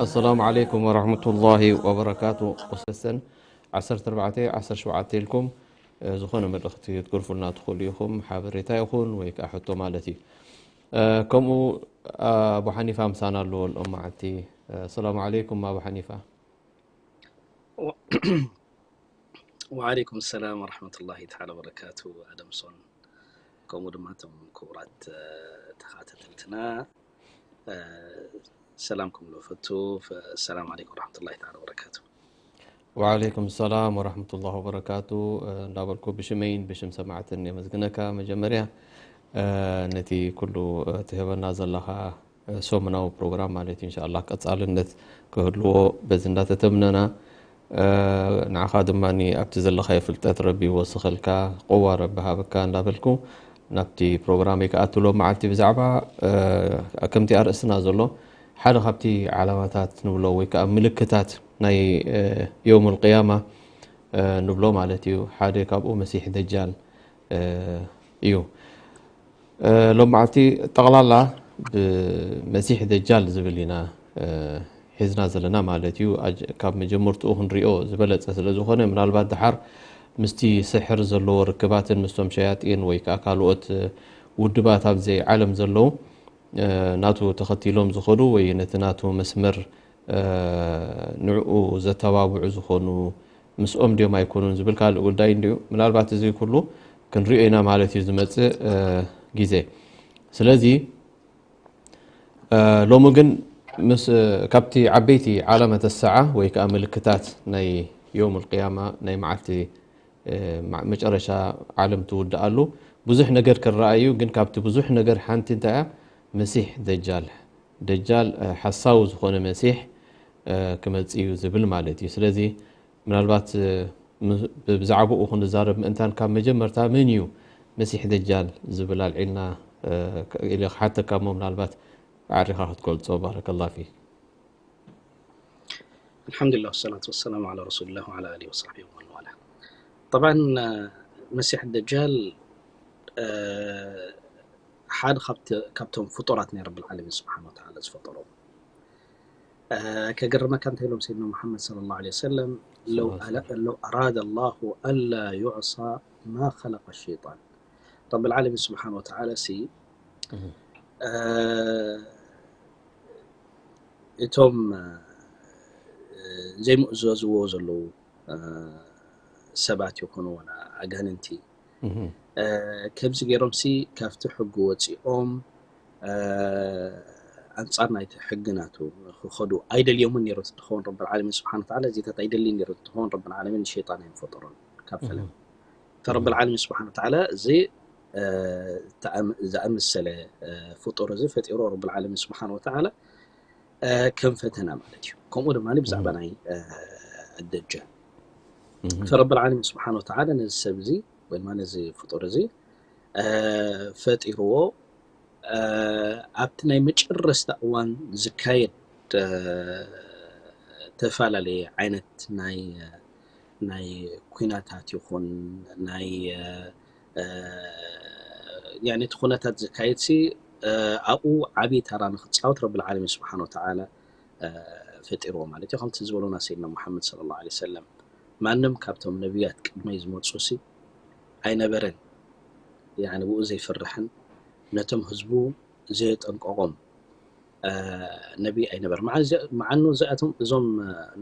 ኣሰላሙ ዓለይኩም ወረሕመቱላሂ ወበረካቱ። ወሰሰን ዓሰርተ ኣርባዕተ ዓሰርተ ሸውዓተ ኢልኩም ዝኾነ መልእኽቲ ክትገርፉልና ትኽእሉ ኢኹም፣ ሓበሬታ ይኹን ወይ ከዓ ሕቶ ማለት እዩ። ከምኡ ኣቡ ሓኒፋ ምሳና ኣለዎ ሎም መዓልቲ። ኣሰላሙ ዓለይኩም ኣቡ ሓኒፋ። ወዓለይኩም ሰላም ወረሕመቱላሂ ተዓላ ወበረካቱ። ኣደምሶን ከምኡ ድማ እቶም ክቡራት ተኸታተልትና ሰላም ክምሎ ፈቱ። ሰላም ዓለይኩም ወረሕመቱላሂ ተዓላ ወበረካቱ። ወዓለይኩም ሰላም ወረሕመቱላሂ ወበረካቱ። እንዳበልኩ ብሽመይን ብሽም ሰማዕትን የመስግነካ። መጀመርያ ነቲ ኩሉ ትህበና ዘለኻ ሰሙናዊ ፕሮግራም ማለት እዩ። እንሻላ ቀጻልነት ክህልዎ በዚ እንዳተተምነና፣ ንዓኻ ድማ ኣብቲ ዘለኻዮ ፍልጠት ረቢ ይወስኸልካ፣ ቅዋ ረቢ ሃበካ እንዳበልኩ ናብቲ ፕሮግራም ይከኣትሎ መዓልቲ ብዛዕባ ከምቲ ኣርእስትና ዘሎ ሓደ ካብቲ ዓላማታት ንብሎ ወይ ከዓ ምልክታት ናይ የውም ልቅያማ ንብሎ ማለት እዩ። ሓደ ካብኡ መሲሕ ደጃል እዩ። ሎም መዓልቲ ጠቕላላ ብመሲሕ ደጃል ዝብል ኢና ሒዝና ዘለና ማለት እዩ። ካብ መጀመርትኡ ክንሪኦ ዝበለፀ ስለ ዝኾነ፣ ምናልባት ድሓር ምስቲ ስሕር ዘለዎ ርክባትን ምስቶም ሸያጢን ወይ ከዓ ካልኦት ውድባት ኣብዚ ዓለም ዘለዉ ናቱ ተኸቲሎም ዝኸዱ ወይ ነቲ ናቱ መስመር ንዕኡ ዘተባብዑ ዝኾኑ ምስኦም ድዮም ኣይኮኑን ዝብል ካልእ ጉዳይ እንድዩ። ምናልባት እዚ ኩሉ ክንሪኦ ኢና ማለት እዩ ዝመፅእ ግዜ። ስለዚ ሎሚ ግን ምስ ካብቲ ዓበይቲ ዓላመተ ሰዓ ወይ ከዓ ምልክታት ናይ የውም ልቅያማ ናይ መዓልቲ መጨረሻ ዓለም ትውድኣሉ ብዙሕ ነገር ክረኣዩ፣ ግን ካብቲ ብዙሕ ነገር ሓንቲ እንታይ እያ? መሲሕ ደጃል። ደጃል ሓሳዊ ዝኾነ መሲሕ ክመጽእ እዩ ዝብል ማለት እዩ። ስለዚ ምናልባት ብዛዕባኡ ክንዛረብ ምእንታን ካብ መጀመርታ መን እዩ መሲሕ ደጃል ዝብል ኣልዒልና ኢለ ክሓተካ እሞ ምናልባት ኣዕሪኻ ክትገልጾ። ባረከላ ፊክ። ኣልሓምዱሊላህ ወሰላቱ ወሰላሙ ዓላ ረሱሊላህ ወዓላ ኣሊሂ ወሰሕቢሂ ወመን ዋላ። ጠብዓን መሲሕ ደጃል ሓደ ካብቶም ፍጡራት ናይ ረብል ዓለሚን ስብሓን ወተዓላ ዝፈጠሮም። ከገርመካ እንታይ ኢሎም ሰይድና ሙሓመድ ሰለላሁ ዐለይሂ ወሰለም፣ ለው ኣራደ ላሁ ኣላ ዩዕሳ ማ ኸለቀ ሸይጣን። ረብል ዓለሚን ስብሓን ወተዓላ ሲ እቶም ዘይምእዘዝዎ ዘለዉ ሰባት ይኹኑ ወላ ኣጋንንቲ ከምዚ ገይሮም ሲ ካብቲ ሕጊ ወፂኦም ኣንፃር ናይቲ ሕጊ ናቱ ክኸዱ ኣይደልዮምን ነይሩ ትኸውን ረብል ዓለሚን ስብሓን ወተዓላ እዚታት ኣይደልይን ነይሩ ትኸውን ረብል ዓለሚን ንሸይጣን ኣይምፈጠሮን ካብ ፈለም ፈረብል ዓለሚን ስብሓን ወተዓላ እዚ ዝኣመሰለ ፍጡር እዚ ፈጢሮ ረብል ዓለሚን ስብሓን ወተዓላ ከም ፈተና ማለት እዩ። ከምኡ ድማ ብዛዕባ ናይ ደጃል ፈረብል ዓለሚን ስብሓን ወተዓላ ነዚ ሰብ እዚ ወይ ድማ ነዚ ፍጡር እዚ ፈጢርዎ ኣብቲ ናይ መጨረስታ እዋን ዝካየድ ተፈላለየ ዓይነት ናይ ናይ ኩናታት ይኹን ናይ እቲ ኩነታት ዝካየድ ሲ ኣብኡ ዓብዪ ተራ ንክፃወት ረብል ዓለሚን ስብሓን ወተዓላ ፈጢርዎ ማለት እዩ። ከምቲ ዝበሉና ሰይድና ሙሓመድ ሰለላሁ ዐለይሂ ወሰለም ማንም ካብቶም ነቢያት ቅድመይ ዝመፁ ሲ ኣይነበረን ብኡ ዘይፍርሕን ነቶም ህዝቡ ዘየጠንቀቖም ነቢ ኣይነበረ። መዓኑ እዚኣቶም እዞም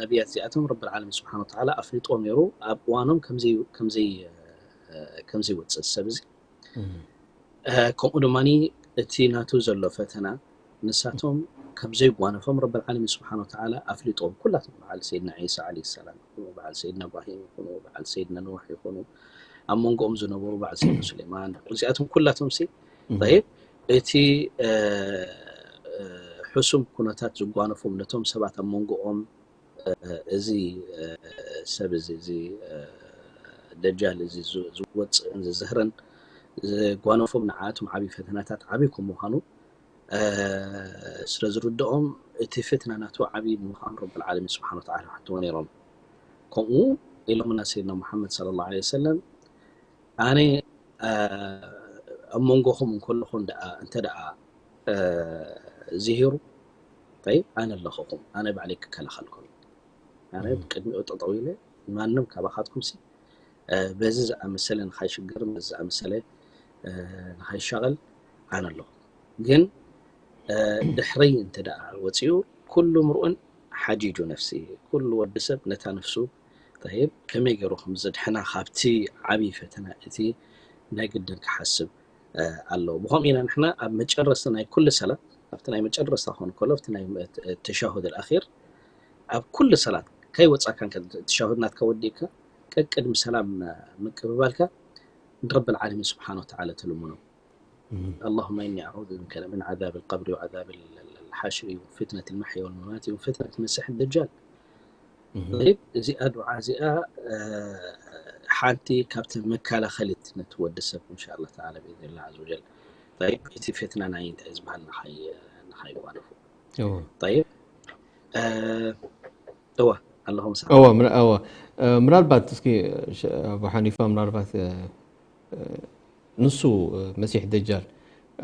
ነቢያት እዚኣቶም ረብል ዓለሚን ስብሓን ወተዓላ ኣፍሊጦም ነይሩ ኣብ እዋኖም ከም ዘይወፅእ ሰብ እዚ ከምኡ ድማ እቲ ናቱ ዘሎ ፈተና ንሳቶም ከም ዘይጓነፎም ረብል ዓለሚን ስብሓን ወተዓላ ኣፍሊጦም። ኩላቶም በዓል ሰይድና ዒሳ ዓለይሂ ሰላም ይኹኑ፣ በዓል ሰይድና እብራሂም ይኹኑ፣ በዓል ሰይድና ኑሕ ይኹኑ፣ ኣብ መንጎኦም ዝነበሩ በዓል ሰይድና ሱሌማን፣ እዚኣቶም ኩላቶም ሲ ጠይብ እቲ እ፣ እ፣ ሕሱም ኩነታት ዝጓነፎም ነቶም ሰባት ኣብ መንጎኦም እ፣ እዚ እ፣ ሰብ እዚ እዚ እ፣ ደጃል እዚ ዝ- ዝወፅእን ዝዝህርን ዝጓነፎም ንዓኣቶም ዓብዪ ፈተናታት ዓብዪ ከም ምዃኑ እ፣ ስለ ዝርድኦም እቲ ፍትና ናቱ ዓብዪ ምዃኑ ረብል ዓለሚን ስብሓን ወተዓላ ሓትዎ ነይሮም። ከምኡ ኢሎምና ሰይድና ሙሓመድ ሰለላሁ ዐለይሂ ወሰለም ኣነ እ፣ ኣብ መንጎኹም እንከለኹ ደኣ እንተ ደኣ እ፣ ዝሂሩ ጠይብ ኣነ ኣለኹኹም ኣነ ባዕለይ ክከላኸልኩም ኣነ ቅድሚኡ ጠጠው ኢለ ማንም ካባኻትኩም ሲ እ፣ በዚ ዝኣመሰለ ንኻይሽገር በዚ ዝኣመሰለ እ፣ ንኻይሻቐል ኣነ ኣለኹ ግን እ፣ ድሕረይ እንተ ደኣ ወፂኡ ኩሉ ምርኡን ሓጂጁ ነፍሲ ኩሉ ወዲ ሰብ ነታ ነፍሱ ጠይብ ከመይ ገይሩ ከም ዘድሕና ካብቲ ዓብዪ ፈተና እቲ ናይ ግድን ክሓስብ እ፣ ኣለዎ ብኸምኡ ኢና ንሕና ኣብ መጨረስታ ናይ ኩሉ ሰላት ኣብቲ ናይ መጨረስታ ክኾን ከሎ ኣብቲ ናይ ተሻሁድ ኣልኣኺር ኣብ ኩሉ ሰላት ከይወፃካ ተሻሁድ ናትካ ወዲእካ ቀቅድሚ ሰላም ምቅብባልካ ንረብል ዓለሚን ስብሓን ወተዓላ ትልምኖ اللهم إني أعوذ بك من عذاب القبر وعذاب الحشر وفتنة المحيا والممات وفتنة المسيح الدجال طيب እዚኣ ዱዓ እዚኣ እ፣ ሓንቲ ካብቲ መከላኸሊት ነቲ ወዲ ሰብ እንሻ ኣላህ ተዓላ ብኢዝኒላህ ዓዘ ወጀል طيب እቲ ፊትና ናይ እንታይ ዝበሃል ንኻይ ንኻይጓነፉ እዎ طيب እ፣ እወ ኣለኹም ሰ እወ ምና- እወ እ፣ ምናልባት እስኪ ሸ- ኣቡ ሓኒፋ ምናልባት እ፣ እ፣ ንሱ እ፣ መሲሕ ደጃል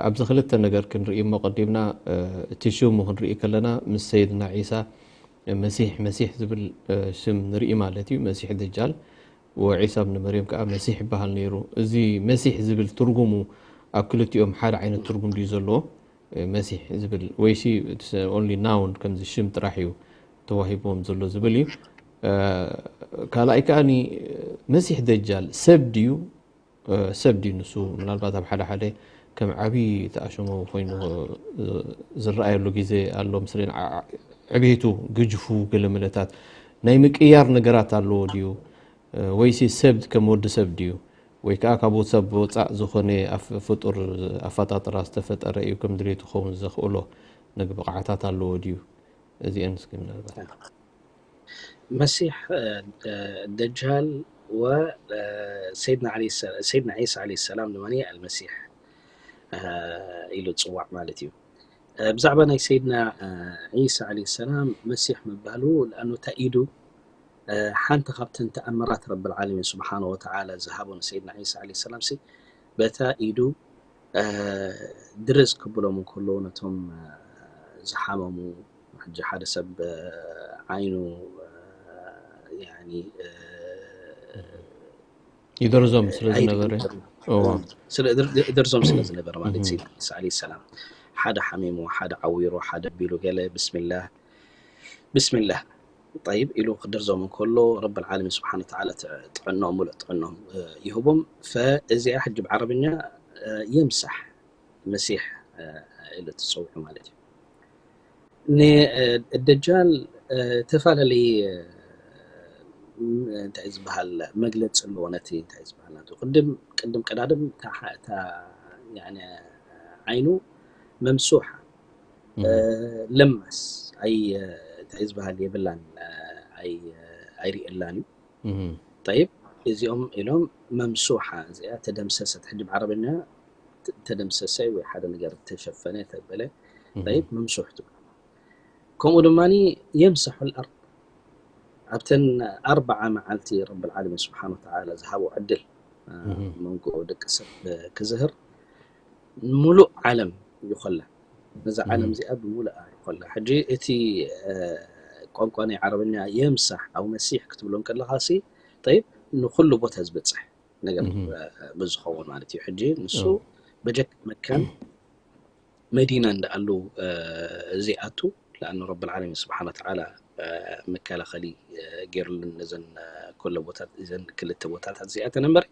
ኣብዚ ክልተ ነገር ክንርኢ እሞ ቀዲምና እ፣ እቲ ሽሙ ክንርኢ ከለና ምስ ሰይድና ዒሳ እ፣ መሲሕ መሲሕ ዝብል እ፣ ሽም ንርኢ ማለት እዩ መሲሕ ደጃል ወዒሳ ብን መርየም ከዓ መሲሕ ይበሃል ነይሩ እዚ መሲሕ ዝብል ትርጉሙ ኣብ ክልቲኦም ሓደ ዓይነት ትርጉም ድዩ ዘለዎ እ፣ መሲሕ ዝብል ወይሲ only noun ከምዚ ሽም ጥራሕ እዩ ተዋሂብዎም ዘሎ ዝብል እዩ እ፣ ካልኣይ ከዓ መሲሕ ደጃል ሰብ ድዩ እ፣ ሰብ ድዩ ንሱ ምናልባት ኣብ ሓደ ሓደ ከም ዓብዪ ተኣሸሞ ኮይኑ እ፣ ዝረኣየሉ ግዜ ኣሎ ምስለን ዕቤቱ ግጅፉ ገለ መለታት ናይ ምቅያር ነገራት ኣለዎ ድዩ እ፣ ወይሲ ሰብ ከም ወዲ ሰብ ድዩ ወይ ከዓ ካብ ሰብ ወፃእ ዝኾነ ኣፍ- ፍጡር ኣፈጣጥራ ዝተፈጠረ እዩ ከም ድሌቱ ክኸውን ዘኽእሎ ነግ ብቕዓታት ኣለዎ ድዩ እዚአን እስኪ ምናልባት መሲሕ እ፣ እ፣ ደጃል ወ እ፣ ሰይድና ዓለይሂ ሰ- ሰይድና ዒሳ ዓለይሂ ሰላም ድማ ኣልመሲሕ እ፣ ኢሉ ዝፅዋዕ ማለት እዩ እ፣ ብዛዕባ ናይ ሰይድና እ፣ ዒሳ ዓለይሂ ሰላም መሲሕ ምባሉ ለኣኑ እታ ኢዱ እ፣ ሓንቲ ካብተን ተኣምራት ረብል ዓለሚን ስብሓነ ወተዓላ ዝሃቦ ንሰይድና ዒሳ ዓለይሂ ሰላም ሲ በታ ኢዱ እ፣ ድርዝ ክብሎም እንከሎ ነቶም እ፣ ዝሓመሙ ሕጂ ሓደ ሰብ እ፣ ዓይኑ እ፣ ያኒ እ፣ ይደርዞም ስለ ኣይድ ዝነበረ ይደር- እዎ ስለ ድር- ድርዞም ስለ ዝነበረ ማለት እዩ ዒሳ ዓለይሂ ሰላም ሓደ ሓሚሙ ሓደ ዓዊሩ ሓደ ቢሉ ገለ ብስሚላህ ብስሚላህ ጠይብ ኢሉ ክድርዞም እንከሎ ረብል ዓለሚን ስብሓን ወተዓላ ጥ- ጥዕኖም ሙሉእ ጥዕኖም እ፣ ይህቦም ፈእዚኣ ሕጂ ብዓረብኛ እ፣ የምሳሕ መሲሕ እ፣ ኢሉ ትፀውዑ ማለት እዩ ንደጃል ተፈላለየ እንታይ ዝበሃል መግለፂ ኣለዎ ነቲ እንታይ ዝበሃል ናቱ ቅድም ቅድም ቀዳድም እታ ሓ- እታ ያኒ ዓይኑ መምሱሓ እ፣ ለማስ ኣይ እንታይ ዝበሃል የብላን እ፣ ኣይ ኣይርእየላን እዩ እህ፣ ጠይብ እዚኦም ኢሎም መምሱሓ እዚኣ ተደምሰሰት ሕጂ ብዓረብኛ ተ- ተደምሰሰ ወይ ሓደ ነገር ተሸፈነ ተበለ እህ፣ ጠይብ መምሱሕ ትብሎ ከምኡ ድማ የምሰሑ ልኣርድ ኣብተን ኣርባዓ መዓልቲ ረብል ዓለሚን ስብሓን ወተዓላ ዝሃቦ ዕድል እ፣ እህ፣ መንጎ ደቂ ሰብ ክዝህር ሙሉእ ዓለም ይኾላ ነዛ ዓለም እህ፣ እዚኣ ብሙሉኣ ይኾላ ሕጂ እቲ እ፣ ቋንቋ ናይ ዓረብኛ የምሳሕ ኣብ መሲሕ ክትብሎ ከለኻ ሲ ጠይብ ንኩሉ ቦታ ዝበፅሕ ነገር እህ፣ እ፣ ብዝኸውን ማለት እዩ ሕጂ ንሱ እዎ፣ በጀክ መካን መዲና እንዳኣሉ እ፣ ዘይኣቱ ለኣኑ ረብል ዓለሚን ስብሓን ወተዓላ እ፣ መከላኸሊ እ፣ ገይሩልን ነዘን እ፣ ኩለ ቦታት እዘን ክልተ ቦታታት እዚኣተን እምበር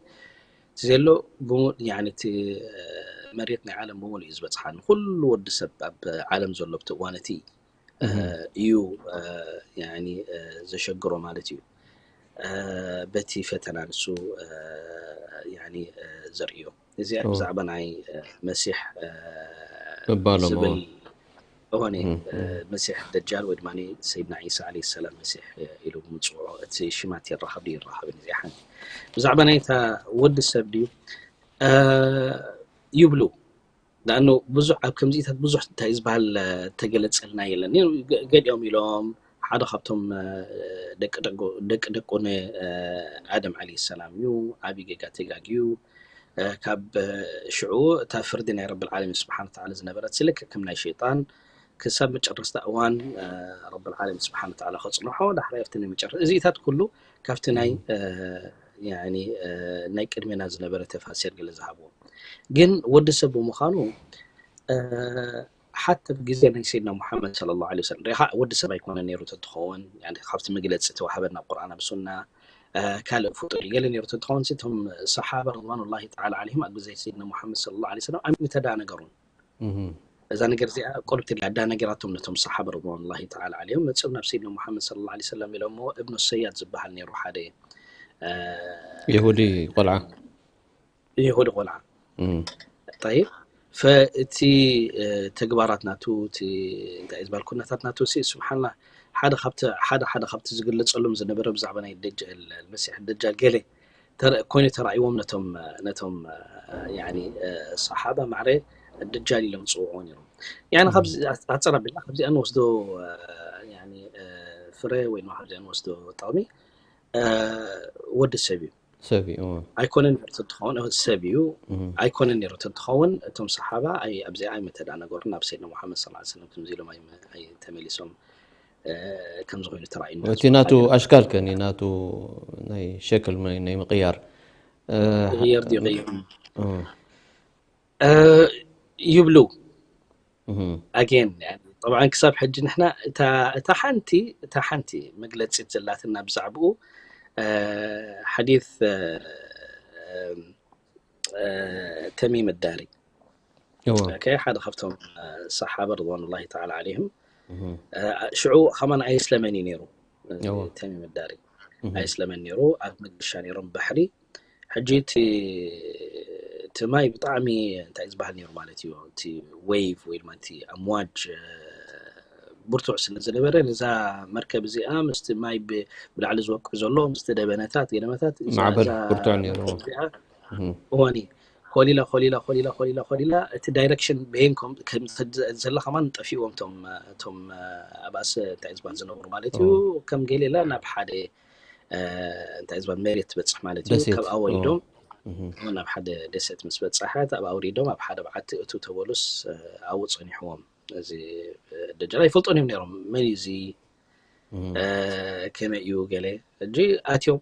እቲ ዘሎ ብሙ- ያኒ እቲ እ፣ መሬት ናይ ዓለም ብምሉእ እዩ ዝበፅሓ። ንኩሉ ወዲ ሰብ ኣብ ዓለም ዘሎ ኣብቲ እዋን እቲ እዩ ዘሸግሮ ማለት እዩ። በቲ ፈተና ንሱ ዘርእዮ እዚኣ ብዛዕባ ናይ መሲሕ ምባሎም ዝብል ሆነ መሲሕ ደጃል ወይ ድማ ሰይድና ዒሳ ዓለይሂ ሰላም መሲሕ ኢሉ ምፅውዖ እቲ ሽማት ይራኸብ ድዩ ይራኸብን እዚኣ ሓንቲ ብዛዕባ ናይታ ወዲ ሰብ ድዩ ይብሉ። ንኣኑ ብዙሕ ኣብ ከምዚታት ብዙሕ እንታይ ዝበሃል ተገለፀልና የለን። ገዲኦም ኢሎም ሓደ ካብቶም ደቂ ደቁ ንኣደም ዓለይሂ ሰላም እዩ። ዓብዪ ጌጋ ተጋግዩ። ካብ ሽዑ እታ ፍርዲ ናይ ረብል ዓለሚን ስብሓን ተዓላ ዝነበረት ስልክ ከም ናይ ሸይጣን ክሳብ መጨረስታ እዋን ረብል ዓለሚን ስብሓን ተዓላ ከፅንሖ ዳሕራይ ኣብቲ ናይ መጨረስታ እዚታት ኩሉ ካብቲ ናይ ናይ ቅድሜና ዝነበረ ተፋሲር ገለ ዝሃብዎ ግን ወዲ ሰብ ብምዃኑ ሓተ ግዜ ናይ ሰይድና ሙሓመድ صلى الله عليه وسلم ሪኻ ወዲ ሰብ ኣይኮነ ነይሩ ተትኸውን ካብቲ መግለፂ ተዋህበና ቁርኣን ኣብ ሱና ካልእ ፍጡር ገለ ነይሩ ተትኸውን እቶም ሰሓባ رضوان الله تعالى عليهم ኣብ ግዜ ሰይድና ሙሓመድ صلى الله عليه وسلم ኣይምተዳነገሩን እዛ ነገር እዚኣ ቁርብቲ ኣዳነገራቶም ነቶም ሰሓባ رضوان الله تعالى عليهم መፅኦም ናብ ሰይድና ሙሓመድ صلى الله عليه وسلم ኢሎሞ እብኑ ሰያድ ዝበሃል ነይሩ ሓደ የሁዲ ቆልዓ የሁዲ ቆልዓ طيب ፈእቲ ተግባራት ናቱ እቲ እንታይ ዝበሃል ኩነታት ናቱ ሲ ስብሓንላ ሓደ ካብቲ ሓደ ሓደ ካብቲ ዝግለፀሎም ዝነበረ ብዛዕባ ናይ ደጃል መሲሕ ደጃል ገለ ተረ- ኮይኑ ተራእይዎም ነቶም ነቶም ያኒ ሰሓባ ማዕረ ደጃል ኢሎም ዝፅውዕዎ ነይሮም ያኒ ኣብዚ ኣፀር ኣቢልና ካብዚኣ ንወስዶ ያኒ ፍረ ወይ ድማ ካብዚኣ ንወስዶ ጠቕሚ ወዲ ሰብ እዩ ሰብ እዩ ኣይኮነን ነይሩ ተትኸውን ሰብ እዩ ኣይኮነን ነይሩ ተትኸውን እቶም ሰሓባ ኣብዚኣ ኣይመተዳነገሩን ናብ ሰይድና ሙሓመድ صلى الله عليه وسلم ከምዚ ኢሎም ኣይተመሊሶም ከምዚ ኮይኑ ተራእዩ እቲ ናቱ ኣሽካል ከኒ ናቱ ናይ ሸክል ናይ ምቅያር ይቕየር ድዩ ይቕየር ይብሉ ኣጌን طبعا ክሳብ ሕጂ ንሕና እታ ሓንቲ እታ ሓንቲ መግለፂት ዘላትና ብዛዕባኡ ሓዲት ተሚም ዳሪ ሓደ ካብቶም ሰሓባ رضوان الله تعالى عليهم ሽዑ ከማን ኣየስለመን እዩ ነይሩ ተሚም ዳሪ ኣየስለመን ነይሩ ኣብ መገሻ ነይሮም ባሕሪ ሕጂ እቲ እቲ ማይ ብጣዕሚ እንታይ ዝበሃል ነይሩ ማለት እዩ እቲ wave ወይ ድማ እቲ ኣምዋጅ ብርቱዕ ስለ ዝነበረ ነዛ መርከብ እዚኣ ምስቲ ማይ ብላዕሊ ዝወቅዕ ዘሎ ምስቲ ደበነታት ገደመታት ማዕበል ብርቱዕ ነይሩ እዋኒ ኮሊላ ኮሊላ ኮሊላ ኮሊላ ኮሊላ እቲ direction በየን ዘላ ከማን ጠፊዎም ቶም ቶም ኣባእሰ እንታይ ዝበሃል ዝነብሩ ማለት እዩ ከም ገሌላ ናብ ሓደ እንታይ ዝበሃል መሬት ትበፅሕ ማለት እዩ ካብኣ ወሪዶም ናብ ሓደ ደሴት ምስ በፃሐት ኣብኣ ወሪዶም ኣብ ሓደ በዓቲ እቱ ተበሉስ ኣብኡ ፀኒሕዎም እዚ ደጃል ኣይፈልጦን እዮም ነይሮም መን እዩ እዚ ከመይ እዩ ገለ ሕጂ ኣትዮም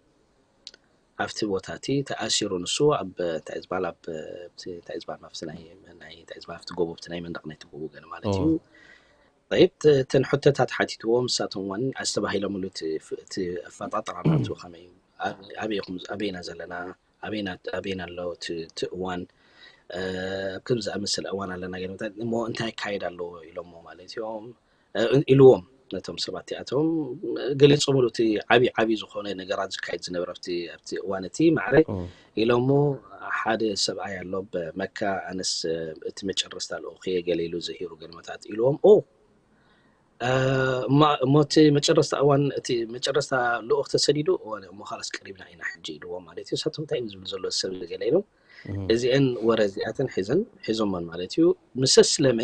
ኣብቲ ቦታ እቲ ተኣሲሩ ንሱ ኣብ እንታይ ዝበሃል ኣብ እንታይ ዝበሃል ኣብቲ ናይ ናይ እንታይ ዝበሃል ኣብቲ ጎቦ ኣብቲ ናይ መንደቕ ናይቲ ጎቦ ገለ ማለት እዩ طيب እተን ሕቶታት ሓቲትዎም ንሳቶም እውን ኣስተባሂሎምሉ እቲ ኣፈጣጥራ ናቱ ከመይ ኣበይ ኢኹም ኣበይና ዘለና ኣበይና ኣሎ እቲ እዋን ኣብ ከም ዝኣመሰለ እዋን ኣለና ገለመታት እሞ እንታይ ይካየድ ኣለዎ ኢሎሞ ማለት እዮም ኢልዎም ነቶም ሰባት እቲኣቶም ገሊፆምሉ እቲ ዓብዪ ዓብዪ ዝኾነ ነገራት ዝካየድ ዝነበረ ኣብቲ ኣብቲ እዋን እቲ ማዕረ ኢሎሞ ሓደ ሰብኣይ ኣሎ ኣብ መካ ኣነስ እቲ መጨረስታ ልኡኽ እየ ገለ ኢሉ ዝሂሩ ገለመታት ኢልዎም ኦ እሞ እቲ መጨረስታ እዋን እቲ መጨረስታ ልኡኽ ተሰዲዱ እሞ ካላስ ቀሪብና ኢና ሕጂ ኢልዎም ማለት እዩ ንሳቶም እንታይ እዮም ዝብሉ ዘለዎ ሰብ ገለ ኢሎም እዚአን ወረ እዚኣተን ሒዘን ሒዞሞን ማለት እዩ ምስ ኣስለመ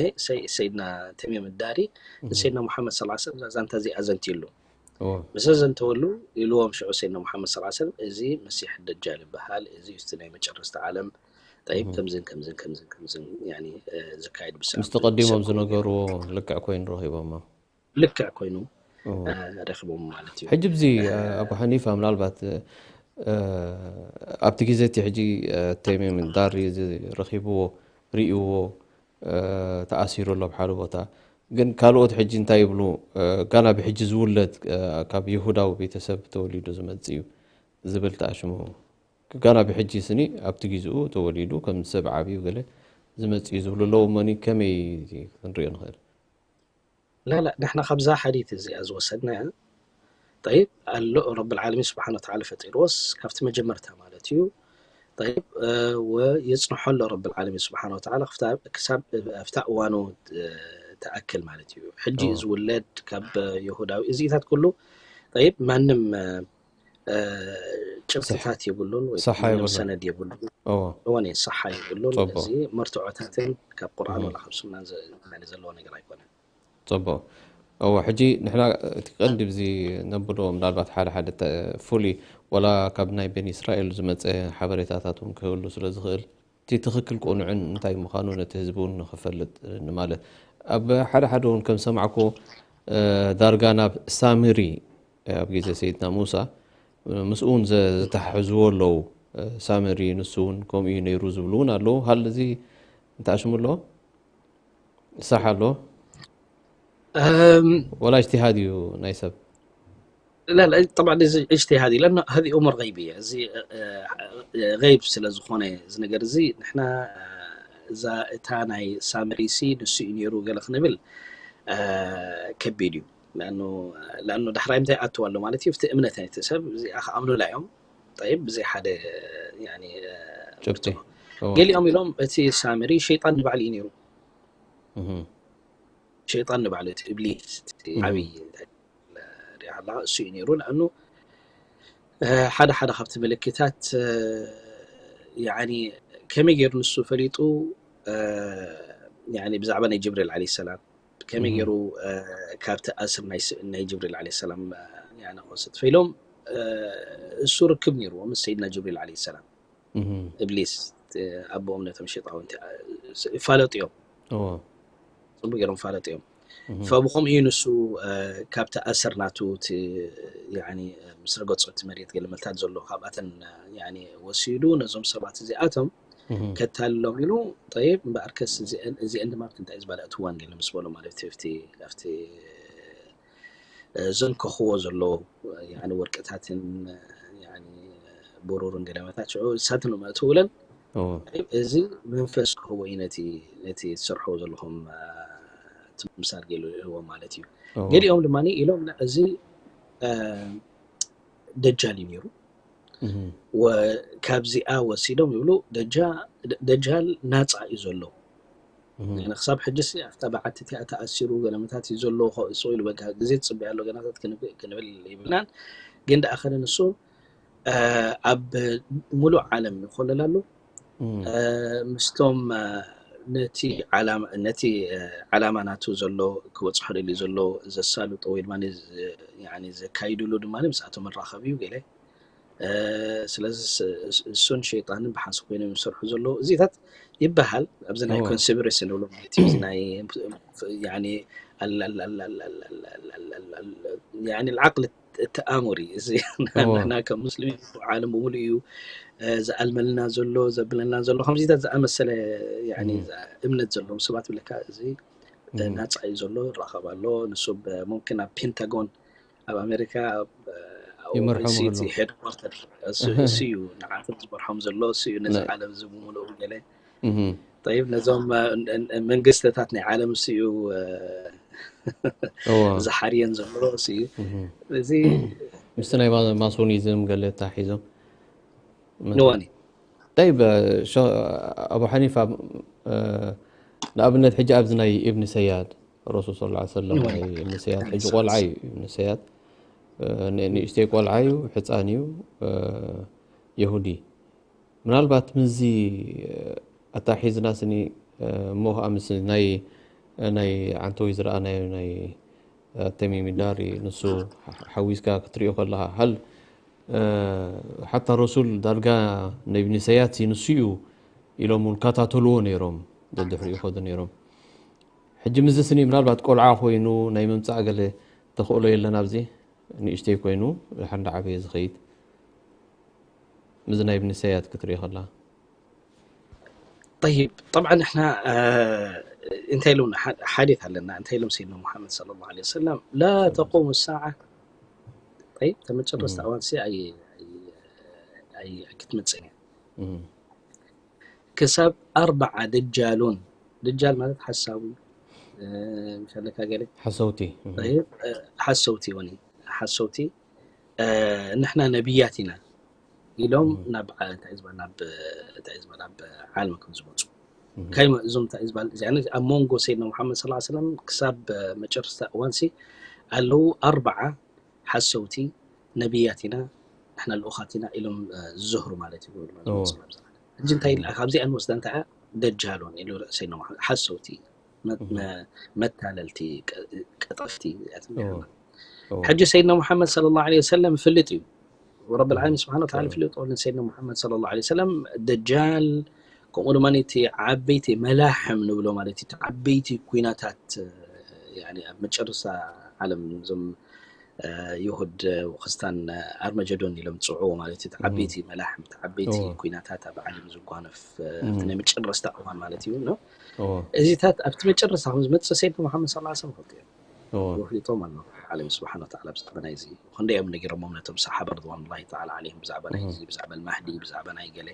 ሰይድና ተሚም ዳሪ ንሰይድና ሙሓመድ ስ ሰለም እዛ ዛንታ እዚኣ ኣዘንትዩሉ ምስ ኣዘንተወሉ ኢልዎም ሽዑ ሰይድና ሙሓመድ ስ ሰለም እዚ መሲሕ ደጃል ይበሃል እዚ እዩ ናይ መጨረስታ ዓለም ጠይብ ከምዝን ከምዝን ከምዝን ከምዝን ዝካየድ ብስዕብ ምስቲ ቀዲሞም ዝነገርዎ ልክዕ ኮይኑ ረኺቦሞ ልክዕ ኮይኑ ረኽቦም ማለት እዩ ሕጂ ብዚ ኣቡ ሓኒፋ ምናልባት ኣብቲ ግዜ እቲ ሕጂ ተሚም ዳሪ ረኺብዎ ርእይዎ ተኣሲሩ ኣሎ ኣብ ሓደ ቦታ ግን ካልኦት ሕጂ እንታይ ይብሉ ጋና ብሕጂ ዝውለድ ካብ ይሁዳዊ ቤተሰብ ተወሊዱ ዝመጽእ እዩ ዝብል ተኣሽሙ ጋና ብሕጂ ስኒ ኣብቲ ግዜኡ ተወሊዱ ከም ሰብ ዓብዩ ገለ ዝመጽእ እዩ ዝብሉ ኣለዉ። እሞኒ ከመይ ክንሪኦ ንኽእል? لا لا ንሕና ካብዛ ሓዲት እዚኣ ዝወሰድናያ طيب ኣሎ ረብ العالمين سبحانه وتعالى ፈጢርዎስ ካብቲ መጀመርታ ማለት እዩ طيب ወየጽንሖ ኣሎ ረብ العالمين سبحانه وتعالى ክሳብ ኣብታ እዋኑ ትኣክል ማለት እዩ ሕጂ ዝውለድ ካብ ይሁዳዊ እዚታት ኩሉ طيب ማንም ጭብጥታት የብሉን ወይ ሰሓ ማንም የብሉን። ሰነድ የብሉን እዎ እወን ሰሓ የብሉን ጽቡቅ። እዚ መርትዖታትን ካብ ቁርኣን እህ። ወላ ካብ ሱናን ዘ- ማለት ዘለዎ ነገር ኣይኮነን ጽቡቅ። እዎ ሕጂ ንሕና እቲ ቀንዲ ብዚ ነብሎ ምናልባት ሓደ ሓደ ተ- ፍሉይ ወላ ካብ ናይ በኒ እስራኤል ዝመፀ ሓበሬታታት እውን ክህሉ ስለ ዝኽእል እቲ ትኽክል ቁኑዕን እንታይ ምዃኑ ነቲ ህዝቢ እውን ንኽፈልጥ ንማለት ኣብ ሓደ ሓደ እውን ከም ሰማዕኮ እ፣ ዳርጋ ናብ ሳምሪ ኣብ ግዜ ሰይድና ሙሳ ምስኡ እውን ዘ- ዝተሓሕዝዎ ኣለዉ። እ፣ ሳምሪ ንሱ እውን ከምኡ እዩ ነይሩ ዝብሉ እውን ኣለዉ። ሃል እዚ እንታይ ኣሽሙ ኣሎ? ሳሕ ኣሎ? أم، ወላ እጅትሃድ እዩ ናይ ሰብ? لا لا طبعا እዚ اجتهادي لأنه هذه أمور غيبية እዚ غيب ስለ ዝኾነ እዚ ነገር እዚ ንሕና እዛ እታ ናይ ሳምሪሲ ንሱ እዩ ነይሩ ገለ ክንብል ከቢድ እዩ لأنه لأنه ዳሕራይ እንታይ ኣትዋ ኣሎ ማለት እዩ እቲ እምነት ናይቲ ሰብ እዚኣ ክኣምኑላ እዮም طيب ብዘይ ሓደ يعني ጭብጢ። እዎ። ገሊኦም ኢሎም እቲ ሳምሪ ሸይጣን ንባዕሉ እዩ ነይሩ እህ። ሸይጣን ንባዕሉ እቲ እብሊስ እቲ እህ። ዓብዪ እንታይ ሪኣ ኣለኻ እሱ እዩ ነይሩ ንኣኑ ሓደ ሓደ ካብቲ ምልክታት ያኒ ከመይ ገይሩ ንሱ ፈሊጡ ያኒ ብዛዕባ ናይ ጅብሪል ዓለ ሰላም ከመይ እህ። ገይሩ ካብቲ ኣስር ናይ ስ- ናይ ጅብሪል ዓለ ሰላም ያኒ ክወስድ ፈኢሎም እሱ ርክብ ነይርዎ ምስ ሰይድና ጅብሪል ዓለ ሰላም እህ። እብሊስ ኣቦኦም ነቶም ሸጣውንቲ ይፋለጡ እዮም እዎ። ፅቡቅ ገይሮም ፋለጡ እዮም እህ። ፈብኹም እዩ ንሱ ካብቲ ኣስር ናቱ እቲ ያኒ ምስ ረገፁ እቲ መሬት ገለ መልታት ዘሎ ካብኣተን ያኒ ወሲዱ ነዞም ሰባት እዚኣቶም እህ። ከታልሎም ኢሉ ጠይብ እምበኣርከስ እዚአን እዚአን ድማ ኣብቲ እንታይ ዝበላ እቲ ዋንጌል ምስ በሎ ማለት እዩ ኣብቲ ኣብቲ ዘንከኽዎ ዘሎ ያኒ ወርቅታትን ያኒ ብሩርን ገለ መልታት ሽዑ እሳትን መእትውለን እዎ። እዚ መንፈስ ክህቦ እዩ ነቲ ነቲ ትሰርሕዎ ዘለኹም ትምሳል ገሉ ይህቦ ማለት እዩ እዎ። ገሊኦም ድማ ኢሎም "ላ፣ እዚ ደጃል እዩ ነይሩ እህ። ወ- ካብዚኣ ወሲዶም ይብሉ ደጃ- ደጃል ናፃ እዩ ዘሎ እህ። ንሕና ክሳብ ሕጂ ሲ ኣብታ በዓቲ እቲኣ ተኣሲሩ ገለመታት እዩ ዘሎ ከእፅኡ ኢሉ በቃ ግዜ ትፅበያ ኣሎ ገናታት ክንብ- ክንብል ይብልናን ግን ደኣ ኸነ ንሱ ኣብ ሙሉእ ዓለም ይኮለል ኣሎ እም። ምስቶም ነቲ ዓላማ ነቲ ዓላማ ናቱ ዘሎ ክበፅሖ ደልዩ ዘሎ ዘሳልጦ ወይ ድማ ዘካይድሉ ድማ ምስኣቶም መራኸብ እዩ ገለ ስለዚ እሱን ሸይጣንን ብሓንስ ኮይኖም ዝሰርሑ ዘለዉ እዚታት ይበሃል ኣብዚ ናይ እዎ። ኮንስፒረሲ ንብሎ ማለት እዩ እዚ ናይ ያኒ ያኒ العقل التآمري እዚ እዎ። ንሕና ከም ሙስሊም ዓለም ብምሉ እዩ ዝኣልመልና ዘሎ ዘብለና ዘሎ ከምዚታት ዝኣመሰለ ያኒ እም። እምነት ዘለዎም ሰባት ብለካ እዚ እም። ናፃ እዩ ዘሎ ይራኸብ ኣሎ ንሱ ሙምክን ኣብ ፔንታጎን ኣብ ኣሜሪካ ኣብ ይመርሖም ሲቲ ኣሎ። ሄድኳርተር እሱ እዩ ንዓቶም ዝመርሖም ዘሎ እሱ እዩ ነዚ ነ- ዓለም እዚ ብምልኡ ገለ እም። طيب ነዞም መንግስትታት ናይ ዓለም እሱ እዩ እዎ። ዝሓርየን ዘሎ እሱ እዩ እም። እዚ ምስቲ ናይ ማ- ማሶኒዝም ገለ ተታሒዞም ንዋኒ طيب ሸ- ኣቡ ሓኒፋ ንኣብነት ሕጂ ኣብዚ ናይ ኢብኒ ሰያድ ረሱል ስ ሰለም ናይ ኢብኒ ሰያድ ሕጂ ቆልዓ እዩ ኢብኒ ሰያድ ን- ንእሽተይ ቆልዓ እዩ ሕፃን እዩ የሁዲ ምናልባት ምዚ ኣታሒዝና ስኒ እሞ ከዓ ምስ ናይ ናይ ዓንተወይ ዝረኣናዮ ናይ ተሚሚ ዳሪ ንሱ ሓዊስካ ክትሪኦ ከለካ ሃል ሓታ ረሱል ዳርጋ ነቢ ንሰያት ንሱ እዩ ኢሎም እውን ካታተልዎ ነይሮም ደድሕሪኡ ከዱ ነይሮም ሕጂ ምዚ ስኒ ምናልባት ቆልዓ ኮይኑ ናይ ምምፃእ ገለ ተኽእሎ የለን ኣብዚ ንእሽተይ ኮይኑ ሓንዳ ዓበየ ዝኸይድ ምዚ ናይ ብንሰያት ክትሪኦ ከላ طيب طبعا احنا እንታይ ኢሎም ሓዲት ኣለና እንታይ ኢሎም سيدنا محمد صلى الله عليه وسلم لا تقوم الساعة طيب ተመጨረስታ እዋን ሲ ኣይ ኣይ ክትመጽእ እያ እም። ክሳብ ኣርባዓ ደጃሉን፣ ደጃል ማለት ሓሳዊ፣ እ፣ ምሸለካ ገለ ሓሰውቲ። ጠይብ፣ እ፣ ሓሰውቲ ውን ሓሰውቲ፣ እ፣ ንሕና ነብያት ኢና ኢሎም ናብ ዓ-፣ እንታይ ዝበሃል፣ ናብ፣ እንታይ ዝበሃል፣ ናብ ዓለም ከም ዝመፁ። ካይመ እዞም እንታይ ዝበሃል፣ እዚ ዓይነት ኣብ መንጎ ሰይድና ሙሓመድ ሰለላሁ ዐለይሂ ወሰለም ክሳብ መጨረስታ እዋንሲ ኣለዉ ኣርባዓ ሓሰውቲ፣ ነብያት ኢና፣ ንሕና ልኡኻት ኢና ኢሎም፣ እ፣ ዝዝህሩ ማለት እዩ። እዎ። ሕጂ እንታይ ኢልና ካብዚኣ ንወስዳ፣ እንታይ እያ? ደጃሉን ኢሉ ሰይድና ሙሓመድ፣ ሓሰውቲ፣ መ-፣ መ-፣ መታለልቲ፣ ቀ-፣ ቀጠፍቲ እዚኣቶም እዮም። እዎ። ሕጂ ሰይድና ሙሓመድ ሰለላሁ ዐለይሂ ወሰለም ፍልጥ እዩ። ረብል ዓለሚን ስብሓነ ወተዓላ ፍልጥ እዩ። ሰይድና ሙሓመድ ሰለላሁ ዐለይሂ ወሰለም ደጃል፣ ከምኡ ድማ እቲ ዓበይቲ መላሕም ንብሎ ማለት እዩ፣ እቲ ዓበይቲ ኩናታት፣ ያኒ ኣብ መጨረስታ ዓለም እዞም፣ እ፣ ይሁድ፣ እ፣ ክርስታን፣ እ፣ ኣርመጀዶን ኢሎም ዝፅውዕዎ ማለት እዩ። እቲ ዓበይቲ መላሕም፣ እቲ ዓበይቲ እዎ። ኩናታት ኣብ ዓለም ዝጓነፍ፣ እ፣ እም። ኣብቲ ናይ መጨረስታ እዋን ማለት እዩ፣ ኖ? እዎ። እዚታት ኣብቲ መጨረስታ ከም ዝመፅእ ሰይድና ሙሓመድ ሰለላሁ ዐለይሂ ወሰለም ፈልጡ እዮም። እዎ። ወፍሊጦም ኣሎ ዓለም ስብሓነ ወተዓላ ብዛዕባ ናይዚ። ክንደይ እዮም ነጊሮሞም ነቶም ሰሓባ ርድዋኑላሂ ተዓላ ዓለይሂም ብዛዕባ ናይዚ፣ ብዛዕባ ልማህዲ፣ ብዛዕባ ናይ ገለ።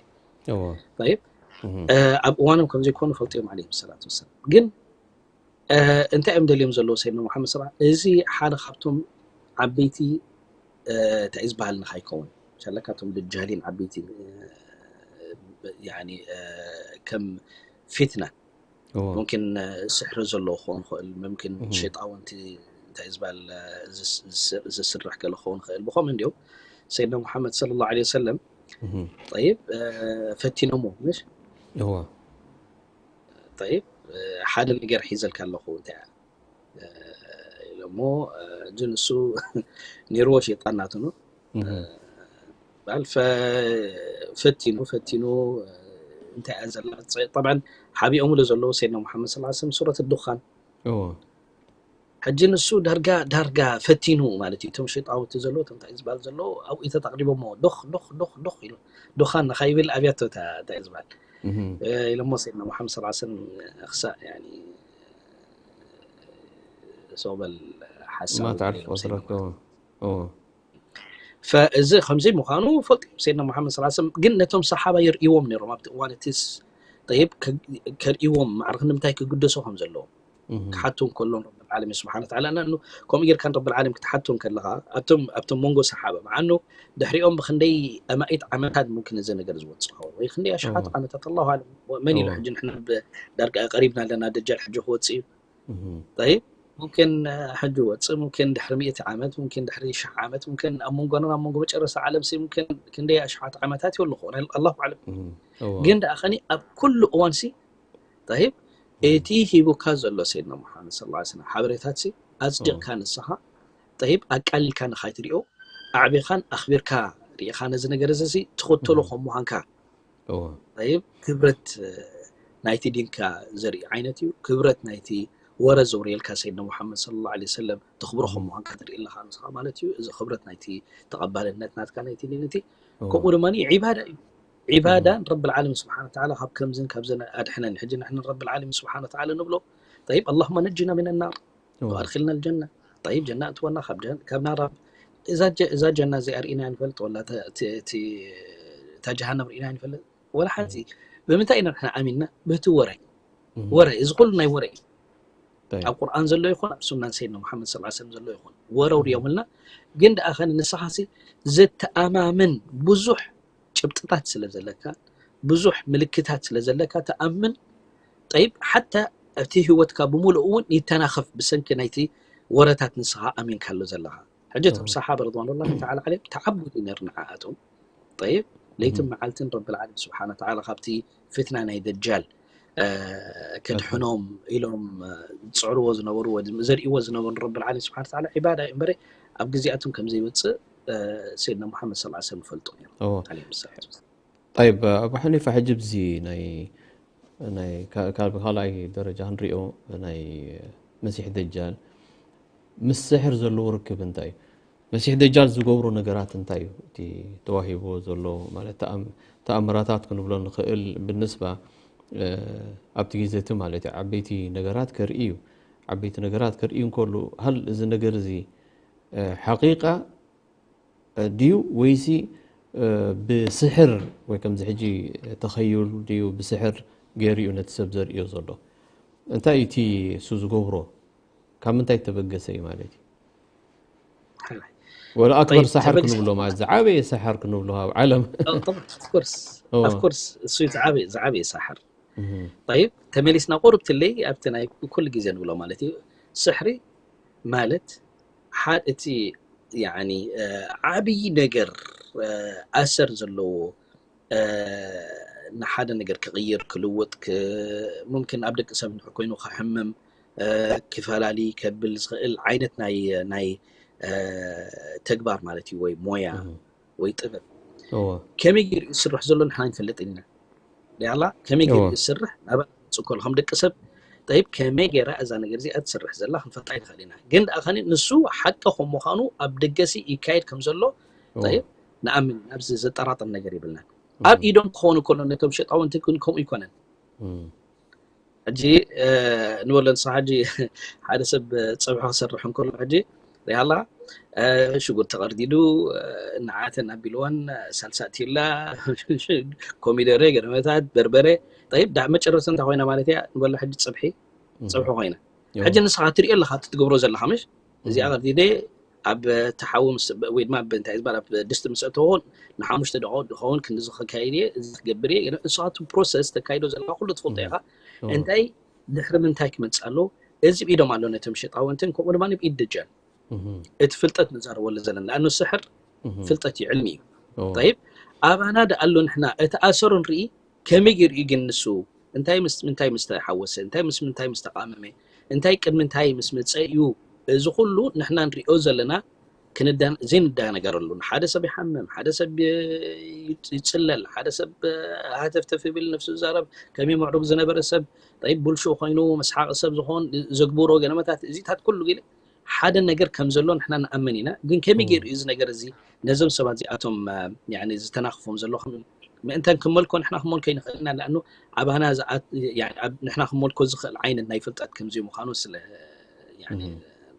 እዎ። ጠይብ፣ እም። እ፣ ኣብ እዋኖም ከም ዘይኮኑ ፈልጡ እዮም ዓለይሂም ሰላቱ ወሰላም። ግን፣ እ፣ እንታይ እዮም ደልዮም ዘለዉ ሰይድና ሙሓመድ ሰለላሁ ዐለይሂ ወሰለም? እዚ ሓደ ካብቶም ዓበይቲ፣ እ፣ እንታይ እዩ ዝበሃል ንኸይከውን። ሸለካቶም ደጃሊን ዓበይቲ፣ እ፣ ያኒ፣ እ፣ ከም ፊትና እዎ። ሙምኪን፣ እ፣ ስሕሪ ዘለዎ ክኸውን ይኽእል፣ ሙምኪን እም። ሸይጣውንቲ እንታይ ዝበሃል፣ እ፣ ዝስ-፣ ዝስ-፣ ዝስራሕ ገለ ክኸውን ይኽእል። ብኸምኡ እንዲዮም ሰይድና ሙሓመድ ሰለላሁ ዐለይሂ ወሰለም እም። ጠይብ፣ እ፣ ፈቲኖሞ፣ ምሽ? እዎ። ጠይብ፣ እ፣ ሓደ ነገር ሒዘልካ ኣለኹ እንታይ እያ? እ፣ ኢሎሞ፣ እ፣ ሕጂ ንሱ ነይርዎ ሸይጣን ናቱ ነው። እም። በል ፈ-፣ ፈቲኑ፣ ፈቲኑ፣ እ፣ እንታይ እያ ዘላ? ጠብዓን ሓቢኦምሉ ዘለዉ ሰይድና ሙሓመድ ሰለላሁ ዐለይሂ ወሰለም ሱረት ዱኻን። እዎ። ሕጂ ንሱ ዳርጋ፣ ዳርጋ ፈቲኑ ማለት እዩ። እቶም ሸይጣውንቲ ዘለዉ፣ እቶም እንታይ ዝበሃል ዘለዉ፣ ኣብኡ ተጣቕሪቦሞ። ዱኽ፣ ዱኽ፣ ዱኽ፣ ዱኽ ኢሉ። ዱኻን ንኸይብል ኣብያቶ እታ፣ እንታይ ዝበሃል። እም። እ፣ ኢሎሞ ሰይድና ሙሓመድ ሰለላሁ ዐለይሂ ወሰለም ክሳእ፣ ያኒ፣ ሰው በል ሓሳብ ما تعرف ኢሎም ሰይድና أدركه. እዎ። ፈ-፣ እዚ ከምዚ ምዃኑ ፈልጡ እዮም። ሰይድና ሙሓመድ ሰለላሁ ዐለይሂ ወሰለም ግን ነቶም ሰሓባ የርእይዎም ነይሮም ኣብቲ እዋን እቲስ። ጠይብ፣ ከ-፣ ከርእይዎም ማዕረ ንምንታይ ክግደሱ ከም ዘለዎም እም። ክሓቱ እንከሎን ረብል ዓለሚን ስብሓነ ወተዓላ፣ እና እኑ ከምኡ ጌርካ ንረብል ዓለሚን ክትሓቱ እንከለኻ ኣብቶም፣ ኣብቶም መንጎ ሰሓባ መዓኑ ድሕሪኦም ብክንደይ ኣማኢት ዓመታት ሙምኪን እዚ ነገር ዝወፅእ ኸውን ወይ ክንደይ ኣሽሓት እዎ። ዓመታት ኣላሁ ኣለም መን ኢሉ እዎ። ሕጂ ንሕና ብ-፣ ዳርጋ ቀሪብና ኣለና ደጃል ሕጂ ክወፅእ እዩ። እም። ጠይብ፣ ሙምኪን፣ እ፣ ሕጂ ወፅእ፣ ሙምኪን ድሕሪ ሚእቲ ዓመት፣ ሙምኪን ድሕሪ ሽሕ ዓመት፣ ሙምኪን ኣብ መንጎና ኣብ መንጎ መጨረስታ ዓለም ሲ ሙምኪን ክንደይ ኣሽሓት ዓመታት ይህሉ ክኾን፣ ኣላሁ ኣዕለም። እም። እዎ። ግን ደኣ ኸኒ ኣብ ኩሉ እዋን ሲ፣ ጠይብ፣ እቲ ሂቡካ ዘሎ ሰይድና ሙሓመድ ሰለላሁ ዐለይሂ ወሰለም ሓበሬታት ሲ ኣጽዲቕካ ንስኻ፣ ጠይብ፣ ኣቃሊልካ ንኻይትሪኦ፣ ኣዕቢኻን ኣኽቢርካ ርኢኻ ነዚ ነገር እዚ ሲ ትኽተሎ ከም ምዃንካ፣ እዎ። ጠይብ፣ ክብረት፣ እ፣ ናይቲ ዲንካ ዘርኢ ዓይነት እዩ። ክብረት ናይቲ ወረ ዘውረየልካ ሰይድና ሙሓመድ ሰለላሁ ዐለይሂ ወሰለም ተኽብሮ ከም ምዃንካ ትርኢ ኣለኻ ንስኻ ማለት እዩ። እዚ ክብረት ናይቲ ተቐባልነት ናትካ ናይቲ ዲን እቲ። እዎ። ከምኡ ድማ ዒባዳ እዩ። ዒባዳ ንረብል ዓለሚን ስብሓነ ወተዓላ ካብ ከምዝን ካብዘን ኣድሕነን። ሕጂ ንሕና ንረብል ዓለሚን ስብሓነ ወተዓላ ንብሎ፣ ጠይብ፣ ኣላሁመ ነጅና ሚነ ናር እዎ። ወኣድኺልና ልጀና። ጠይብ፣ ጀና እትወና ካብ ጀን-፣ ካብ ናራ። እዛ ጀ-፣ እዛ ጀና እዚኣ ርኢና ንፈልጥ፣ ወላ ተ-፣ እቲ፣ እቲ፣ እታ ጀሃነም ርኢና ንፈልጥ፣ ወላ ሓንቲ። ብምንታይ ኢና ንሕና ኣሚንና? በቲ ወረ። እም። ወረ፣ እዚ ኩሉ ናይ ወረ እዩ። ጠይብ። ኣብ ቁርኣን ዘሎ ይኹን፣ ኣብ ሱናን ሰይድና ሙሓመድ ሰለላሁ ዐለይሂ ወሰለም ዘሎ ይኹን፣ ወረ ኣውሪዮምልና። ግን ደኣ ኸነ ንስኻሲ ዘተኣማምን ብዙሕ ጭብጥታት ስለ ዘለካ፣ ብዙሕ ምልክታት ስለ ዘለካ ትኣምን። ጠይብ፣ ሓታ እቲ ህይወትካ ብምሉእ እውን ይተናኸፍ ብሰንኪ ናይቲ ወረታት ንስኻ ኣሚንካሉ ዘለኻ። ሕጂ እቶም እዎ። ሰሓባ ረድዋኑላሂ ተዓላ ዓለይሂም ተዓቡድ እዩ ነይሩ ንዓኣቶም። ጠይብ፣ ለይትን መዓልትን ረብል ዓለሚን ስብሓነ ወተዓላ ካብቲ ፍትና ናይ ደጃል፣ እ፣ ከድሕኖም ኢሎም፣ እ፣ ዝፅዕርዎ ዝነበሩ ወይ ዘርእይዎ ዝነበሩ ረብል ዓለሚን ስብሓነ ወተዓላ ዒባዳ እዩ እምበረ ኣብ ግዜኣቶም ከም ዘይወፅእ፣ እ፣ ሰይድና ሙሓመድ ሰለላሁ ዐለይሂ ወሰለም ይፈልጡ ነይሮም። እዎ። ዓለይሂም ሰላቱ ወሰላም። ጠይብ፣ ኣቡ ሓኒፋ፣ ሕጂ ብዚ ናይ፣ ናይ ካ-፣ ካብ ካልኣይ ደረጃ ክንሪኦ ናይ መሲሕ ደጃል ምስ ስሕር ዘለዎ ርክብ እንታይ እዩ? መሲሕ ደጃል ዝገብሮ ነገራት እንታይ እዩ? እቲ ተዋሂቦ ዘሎ ማለት ተኣም-፣ ተኣምራታት ክንብሎ ንኽእል ብንስባ፣ እ፣ ኣብቲ ግዜ እቲ ማለት እዩ ዓበይቲ ነገራት ከርኢ እዩ። ዓበይቲ ነገራት ከርኢ እንከሎ፣ ሃል እዚ ነገር እዚ፣ እ፣ ሓቂቃ ድዩ ወይሲ ብስሕር ወይ ከምዚ ሕጂ ተኸይሉ ድዩ ብስሕር ገይሩ እዩ ነቲ ሰብ ዘርእዮ ዘሎ? እንታይ እቲ እሱ ዝገብሮ? ካብ ምንታይ ተበገሰ እዩ ማለት እዩ? ወላ ኣክበር ሳሕር ክንብሎ ማለት ዝዓበየ ሳሕር ክንብሎ ኣብ ዓለም። ኦፍኮርስ እሱ ዝዓበየ ሳሕር። ይብ ተመሊስና ቁርብትለይ ኣብቲ ናይ ኩሉ ግዜ ንብሎ ማለት እዩ። ስሕሪ ማለት ሓደ እቲ ዓብዪ ነገር ኣሰር ዘለዎ ንሓደ ነገር ክቕይር ክልውጥ ሙምክን ኣብ ደቂ ሰብ ኮይኑ ክሕምም ክፈላሊ ከብል ዝኽእል ዓይነት ናይ ናይ ተግባር ማለት እዩ ወይ ሞያ ወይ ጥበብ ከመይ ገይሩ ዝስራሕ ዘሎ ንሕና ንፈልጥ ኢና። ያላ ከመይ ገይሩ ዝስራሕ ናብ ፅኮል ከም ደቂ ሰብ ጠይብ ከመይ ገይራ እዛ ነገር እዚኣ ትስራሕ ዘላ ክንፈልጣ ይንኽእል ኢና። ግን ደኣ ከኒ ንሱ ሓቂ ከም ምዃኑ ኣብ ደገሲ ይካየድ ከም ዘሎ ጠይብ ንኣምን ኣብዚ ዘጠራጥር ነገር ይብልና። ኣብ ኢዶም ክኾኑ ከሎ ነቶም ሸጣውንቲ ግን ከምኡ ይኮነን። ሕጂ ንበሎ ንስኻ ሕጂ ሓደ ሰብ ፀብሒ ክሰርሕ እንከሎ ሕጂ ሪኣላ ሽጉርቲ ቀርዲዱ ንዓተን ኣቢልወን ሳልሳ ኣትዩላ ኮሚደረ ገረመታት በርበረ ጠይብ ዳ መጨረሰ እንታይ ኮይና ማለት እያ ንበሎ ሕጂ ፀብሒ ፀብሒ ኮይና ሕጂ ንስኻ ትሪኦ ኣለኻ እቲ ትገብሮ ዘለኻ ምሽ እዚኣ ቀርዲደ ኣብ ተሓዊ ወይ ድማ እንታይ ዝበሃል ኣብ ድስቲ ምስ ኣተዎ ንሓሙሽተ ደቂቕ ዝኸውን ክንዲ ዝኸካይድ እየ እዚ ክገብር እየ ንስኻቱ ፕሮሰስ ተካይዶ ዘለካ ኩሉ ትፈልጦ ኢኻ እንታይ ድሕሪ ምንታይ ክመፅእ ኣለዎ እዚ ብኢዶም ኣሎ ነቶም ሸጣውንትን ከምኡ ድማ ብኢድ ደጃል እቲ ፍልጠት ንዛረበሉ ዘለና ንኣኑ ስሕር ፍልጠት እዩ ዕልሚ እዩ ጠይብ ኣባና ዳ ኣሎ ንሕና እቲ ኣሰሩ ንርኢ ከመይ ገይሩ እዩ ግን ንሱ እንታይ ምስ ምንታይ ምስ ተሓወሰ እንታይ ምስ ምንታይ ምስ ተቃመመ እንታይ ቅድሚ እንታይ ምስ መፀ እዩ እዚ ኩሉ ንሕና ንሪኦ ዘለና ዘይንደናገረሉ ሓደ ሰብ ይሓምም ሓደ ሰብ ይፅለል ሓደ ሰብ ሃተፍተፍ ይብል ነፍሱ ዝዛረብ ከመይ ምዕሩግ ዝነበረ ሰብ ጠይብ ብልሹ ኮይኑ መስሓቂ ሰብ ዝኸውን ዘግብሮ ገለመታት እዚታት ኩሉ ግን ሓደ ነገር ከም ዘሎ ንሕና ንኣምን ኢና ግን ከመይ ገይሩ እዚ ነገር እዚ ነዞም ሰባት እዚኣቶም ዝተናኽፎም ዘሎ ምእንታን ክመልኮ ንሕና ክመልኮ ይንኽእል ኢና ንኣኑ ኣባና ንሕና ክመልኮ ዝኽእል ዓይነት ናይ ፍልጠት ከምዚ ምዃኑ ስለ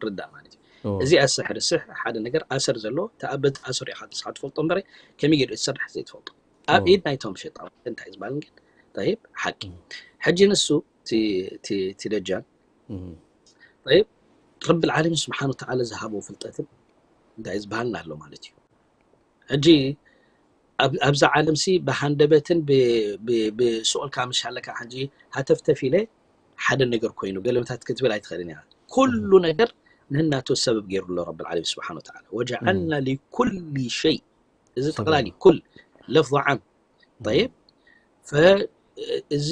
ርዳእ ማለት እዩ እዚኣ ስሕር ስሕ ሓደ ነገር ኣሰር ዘሎ ተኣበት ኣሰር ኢኻ ንስኻ ትፈልጦ እምበረ ከመይ ገይሩ ዝሰርሕ ዘይትፈልጦ ኣብ ኢድ ናይቶም ሸጣውንቲ እንታይ ዝበሃል ግን ጠይብ ሓቂ ሕጂ ንሱ እቲ ደጃል ጠይብ ረቢ ልዓለሚን ስብሓን ወተዓላ ዝሃቦ ፍልጠትን እንታይ ዝበሃልና ኣሎ ማለት እዩ ሕጂ ኣብዛ ዓለም ሲ ብሃንደበትን ብስኦልካ ምሻለካ ሕጂ ሃተፍተፍ ኢለ ሓደ ነገር ኮይኑ ገለመታት ክትብል ኣይትኽእልን ኢኻ ኩሉ ነገር ንህናቱ ሰበብ ገይሩ ኣሎ ረቢ ልዓለሚን ስብሓን ወተዓላ ወጀዓልና ሊኩል ሸይ እዚ ጠቕላሊ ኩል ለፍظ ዓም ጠይብ እዚ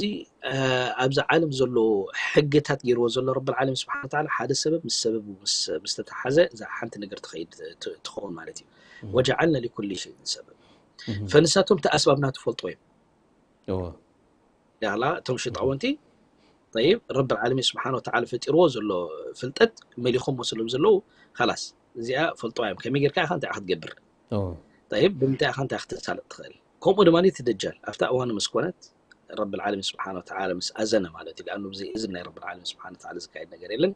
ኣብዚ ዓለም ዘሎ ሕግታት ገይርዎ ዘሎ ረቢ ዓለም ስብሓን ወተዓላ ሓደ ሰበብ ምስ ሰበቡ ምስ ተተሓዘ እዛ ሓንቲ ነገር ትኸይድ ትኸውን ማለት እዩ ወጀዓልና ሊኩል ሸይን ሰበብ ፈንሳቶም እቲ ኣስባብ ናቱ ፈልጥዎ እዮም ያላ እቶም ሽጣውንቲ ጠይብ ረቢ ዓለሚን ስብሓን ወተዓላ ፈጢርዎ ዘሎ ፍልጠት መሊኾም መስሎም ዘለዉ ካላስ እዚኣ ፈልጥዋ እዮም ከመይ ጌርካ ኢኻ እንታይ ክትገብር ጠይብ ብምንታይ ኢኻ እንታይ ክትሳለጥ ትኽእል ከምኡ ድማ እቲ ደጃል ኣብታ እዋኑ ምስ ኮነት ረቢ ዓለሚን ስብሓን ወተዓላ ምስ ኣዘነ ማለት እዩ ኣኑ ብዘይ እዝን ናይ ረቢ ዓለሚን ስብሓን ወተዓላ ዝካየድ ነገር የለን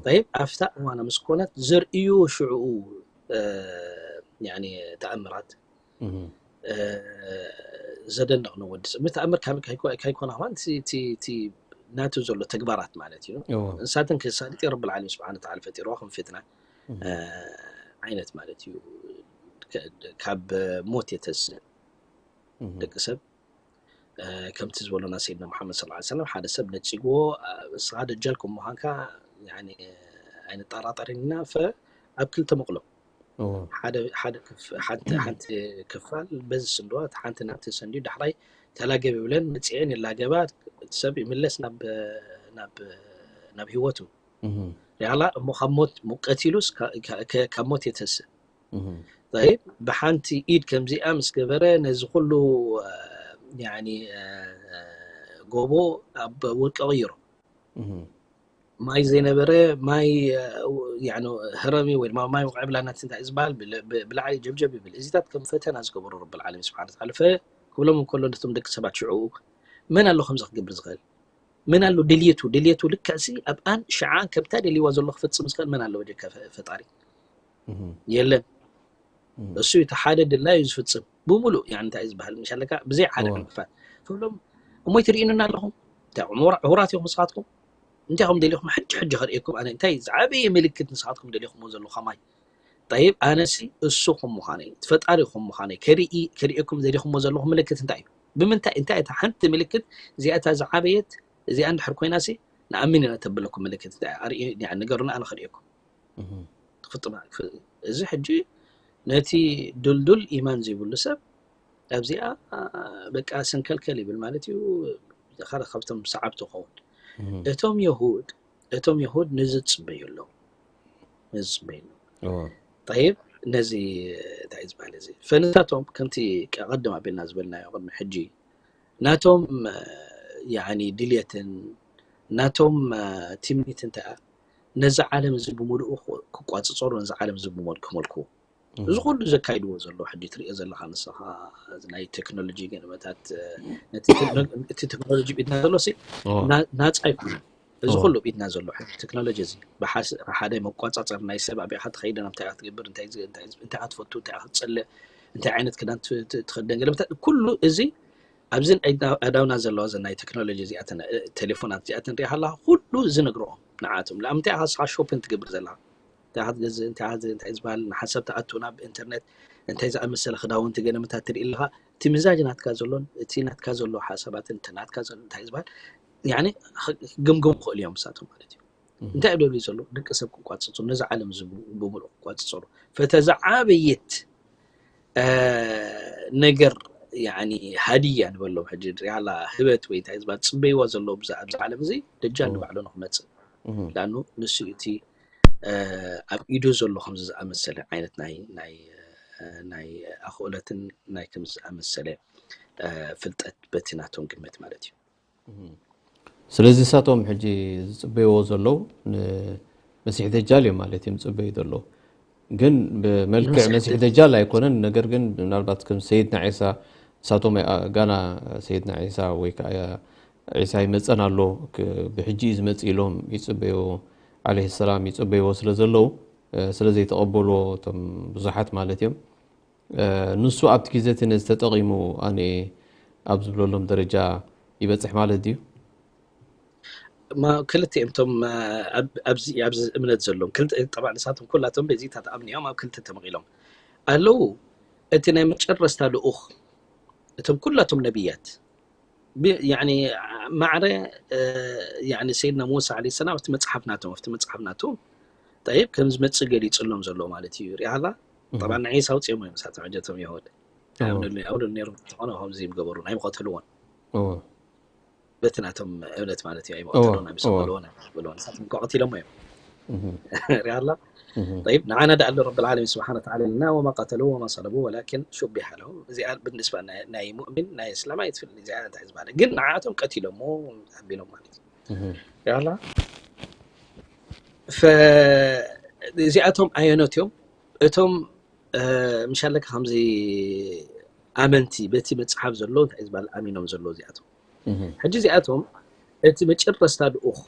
ጠይብ ኣብታ እዋና ምስ ኮነት ዘርእዩ ሽዕኡ ተኣምራት ዘደንቕ ነው ወዲ ሰብ ተኣምር ካይኮና ከማን ናቱ ዘሎ ተግባራት ማለት እዩ እንስሳትን ክሳልጥ ረቢ ዓለሚን ስብሓን ወተዓላ ፈጢርዋ ከም ፍትና ዓይነት ማለት እዩ ካብ ሞት የተስእ ደቂ ሰብ ከምቲ ዝበሎና ሰይድና ሙሓመድ ስ ሰለም ሓደ ሰብ ነፂግዎ እስኻ ደጃል ከም ምዃንካ ኣይንጠራጠር ኢና ኣብ ክልተ መቕሎ ሓደ ክፋል በዚ ስንድዋ ሓንቲ ናብቲ ሰንድዩ ዳሕራይ ተላገብ ይብለን መፅኤን ይላገባ ሰብ ይምለስ ናብ ናብ ህይወቱ ያላ እሞ ካብ ሞት ሙቀት ኢሉስ ካብ ሞት የተስእ ብሓንቲ ኢድ ከምዚኣ ምስ ገበረ ነዚ ኩሉ ጎቦ ኣብ ወርቂ ቀይሮ ማይ ዘይነበረ ማይ ህረሚ ወይ ድማ ማይ ውቅዕ ብላና እንታይ ዝበሃል ብላዕሊ ጀብጀብ ይብል እዚታት ከም ፈተና ዝገበሩ ረብል ዓለሚን ስብሓን ታዓላ ክብሎም እንከሎ ነቶም ደቂ ሰባት ሽዑ መን ኣሎ ከምዚ ክገብር ዝኽእል መን ኣሎ ድልየቱ ድልየቱ ልክዕሲ ኣብኣን ሽዓን ከምታ ደልይዋ ዘሎ ክፈፅም ዝኽእል መን ኣሎ ወጀካ ፈጣሪ የለን እሱ እቲ ሓደ ድላዩ ዝፍፅም ብምሉእ፣ ያኒ እንታይ እዩ ዝበሃል፣ ምሻለካ ብዘይ ሓደ ዕንቅፋት። ትብሎም፣ እሞ ትርእዩና ኣለኹም? እንታይ ዕሙራ-፣ ዕውራት ኢኹም ንስኻትኩም? እንታይ ኢኹም ደሊኹም? ሕጂ፣ ሕጂ ከርእየኩም ኣነ እንታይ ዝዓበየ ምልክት ንስኻትኩም ደሊኹምዎ ዘለኹም ከማይ? ጠይብ፣ ኣነሲ እሱ ከም ምዃነይ፣ እቲ ፈጣሪ ከም ምዃነይ ከርኢ-፣ ከርእየኩም ደሊኹምዎ ዘለኹም ምልክት እንታይ እዩ? ብምንታይ፣ እንታይ እታ ሓንቲ ምልክት እዚኣ እታ ዝዓበየት፣ እዚኣ እንድሕር ኮይናሲ ንኣምን ኢና ተብለኩም ምልክት እንታይ እያ? ኣርእዩ-፣ ንገሩና፣ ኣነ ከርእየኩም። ትፍጥማ-፣ ፍ-፣ እዚ ሕጂ ነቲ ድልዱል ኢማን ዘይብሉ ሰብ ኣብዚኣ በቃ ሰንከልከል ይብል ማለት እዩ። ሓደ ካብቶም ሰዓብቲ ክኸውን። እቶም የሁድ፣ እቶም የሁድ ነዚ ዝጽበዩ ኣለዉ። ነዚ ዝጽበዩ ኣለዉ። ጠይብ፣ ነዚ እንታይ እዩ ዝበሃል እዚ? ፈንታቶም ከምቲ ቀደም ኣቢልና ዝበልናዮ ቅድሚ ሕጂ ናቶም፣ እ፣ ያኒ ድልየትን ናቶም፣ እ፣ ትምኒት እንታይ እያ? ነዚ ዓለም እዚ ብምሉኡ ክ-፣ ክቋጽጸሩ፣ ነዚ ዓለም እዚ ብምል-፣ ክመልኩ። እዚ ኩሉ ዘካይድዎ ዘሎ ሕጂ ትርእዮ ዘለኻ ንስኻ ናይ ቴክኖሎጂ ገለመታት፣ እ፣ ነቲ ቴክኖ-፣ እቲ ቴክኖሎጂ ብኢድና ዘሎ ሲ ኦ። ና-፣ ናጻ ኣይኮነን። እዚ ኦ። ኩሉ ብኢድና ዘሎ ሕጂ ቴክኖሎጂ እዚ ብሓስ-፣ ብሓደ መቋጻጸር ናይ ሰብ ኣበይ ኢኻ ትኸይድ፣ እንታይ ኢኻ ትገብር፣ እንታይ ዝ-፣ እንታይ ዝ-፣ እንታይ ኢኻ ትፈቱ፣ እንታይ ኢኻ ትጸልእ፣ እንታይ ዓይነት ክዳን ት-፣ ት-፣ ትኸደን ገለመታት ኩሉ እዚ ኣብዚ ኣዳውና ዘለዋ ዘ ናይ ቴክኖሎጂ እዚኣተን፣ እ፣ ቴሌፎናት እዚኣተን ሪኣ ኣለኻ፣ ኩሉ ዝነግርኦም ንዓቶም። ንኣብነት ኢኻ ንስኻ ሾፒን ትገብር ዘለኻ፣ እንታይ ኢኻ ትገዝእ፣ እንታይ ኢኻ ዝ-፣ እንታይ ዝበሃል ንሓሳብ ትኣቱ ናብ ኢንተርኔት፣ እንታይ ዝኣመሰለ ክዳውንቲ ገለመታት ትርኢ ኣለኻ፣ እቲ ሚዛጅ ናትካ ዘሎን እቲ ናትካ ዘሎ ሓሳባትን እቲ ናትካ ዘሎ እንታይ ዝበሃል፣ ያኒ፣ ክግምግሙ ክኽእሉ እዮም ንሳቶም ማለት እዩ። እንታይ እዮም ደልዩ ዘለዉ? ደቂ ሰብ ክቋጽጹ፣ ነዚ ዓለም እዚ ብ-፣ ብምሉእ ክቋጽጸሩ። ፈተ ዝዓበየት፣ እ፣ ነገር፣ ያኒ፣ ሃድያ ንበሎም ሕጂ፣ ያላ ህበት ወይ እንታይ ዝበሃል ጽበይዋ ዘለዉ ብዛ-፣ ኣብዚ ዓለም እዚ ደጃል ኦ። ንባዕሉ ንኽመጽእ። እህ። ለኣኑ ንሱ እቲ፣ እ፣ ኣብ ኢዱ ዘሎ ከምዚ ዝኣመሰለ ዓይነት ናይ፣ ናይ፣ እ፣ ናይ ኣኽእለትን ናይ ከምዚ ዝኣመሰለ፣ እ፣ ፍልጠት በቲ ናቶም ግምት ማለት እዩ። እህ። ስለዚ እሳቶም ሕጂ ዝጽበይዎ ዘለዉ ንመሲሕ ደጃል እዮም ማለት እዮም ዝጽበዩ ዘለዉ። ግን ብመልክዕ ንመሲሕ መሲሕ ደጃል። ደጃል ኣይኮነን፣ ነገር ግን ምናልባት ከም ሰይድና ዒሳ፣ እሳቶም ኣይ-፣ ጋና ሰይድና ዒሳ ወይ ከዓ ዒሳ ይመጸን ኣሎ፣ ክ-፣ ብሕጂ እዩ ዝመጽእ ኢሎም ይጽበዩ፣ ዓለይሂ ሰላም ይጽበይዎ ስለ ዘለዉ፣ እ፣ ስለ ዘይተቐበልዎ እቶም ብዙሓት ማለት እዮም። እ፣ ንሱ ኣብቲ ግዜ እቲ ነዚ ተጠቒሙ ኣነ ኣብ ዝብለሎም ደረጃ ይበጽሕ ማለት ድዩ? ማ-፣ ክልቲኦም እቶም፣ እ፣ ኣብ-፣ ኣብዚ፣ ኣብዚ እምነት ዘለዎም፣ ክልተ፣ ጠብዓ ንሳቶም ኩላቶም በዚታት ኣምኒኦም ኣብ ክልተ ተመቒሎም ኣለዉ። እቲ ናይ መጨረስታ ልኡኽ፣ እቶም ኩላቶም ነቢያት፣ ብ-፣ ያኒ ማዕረ፣ እ፣ ያኒ ሰይድና ሙሳ ዓለይሂ ሰላም ኣብቲ መጽሓፍ ናቶም፣ ኣብቲ መጽሓፍ ናቶም፣ ጠይብ፣ ከም ዝመጽእ ገሊጽሎም ዘሎ ማለት እዩ። ሪኣላ? እህ። ጠብዓ ንዒሳ ኣውጺኦሞ እዮም ንሳቶም ሕጂ እቶም የሁድ። እዎ። ኣይኣምኑሉ፣ ኣይኣምኑሉ ነይሮም፣ እንተኾነ ከምዚ ይገበሩ፣ ኣይምቐተልዎን። እዎ። በቲ ናቶም እምነት ማለት እዩ፣ እዎ፣ ኣይምቐተልዎን፣ እዎ። ኣይምሰቐልዎን፣ ኣይምሰቐልዎን። ንሳቶም እኮ ቀቲሎሞ እዮም። እህ። ሪኣላ? እህ። ጠይብ፣ ንዓና ደኣ ኣሎ ረብል ዓለሚን ስብሓነ ወተዓላ ኢልና፣ ወማ ቀተሉሁ ወማ ሰለቡሁ ወላኪን ሹቢሐ ለሁም። እዚኣ ብንስባ ናይ፣ ናይ ሙእሚን፣ ናይ እስላም ኣይትፍልን፣ እዚኣ እንታይ ዝበሃለ። ግን ንዓኣቶም ቀቲሎሞ፣ ኣቢሎም ማለት እዩ። እህ። ሪኣላ? ፈ-፣ እዚኣቶም ኣየኖት እዮም? እቶም፣ እ፣ ምሻለካ ከምዚ ኣመንቲ በቲ መጽሓፍ ዘሎ እንታይ ዝበሃል ኣሚኖም ዘሎ እዚኣቶም። እህ። ሕጂ እዚኣቶም እቲ መጨረስታ ልኡኽ፣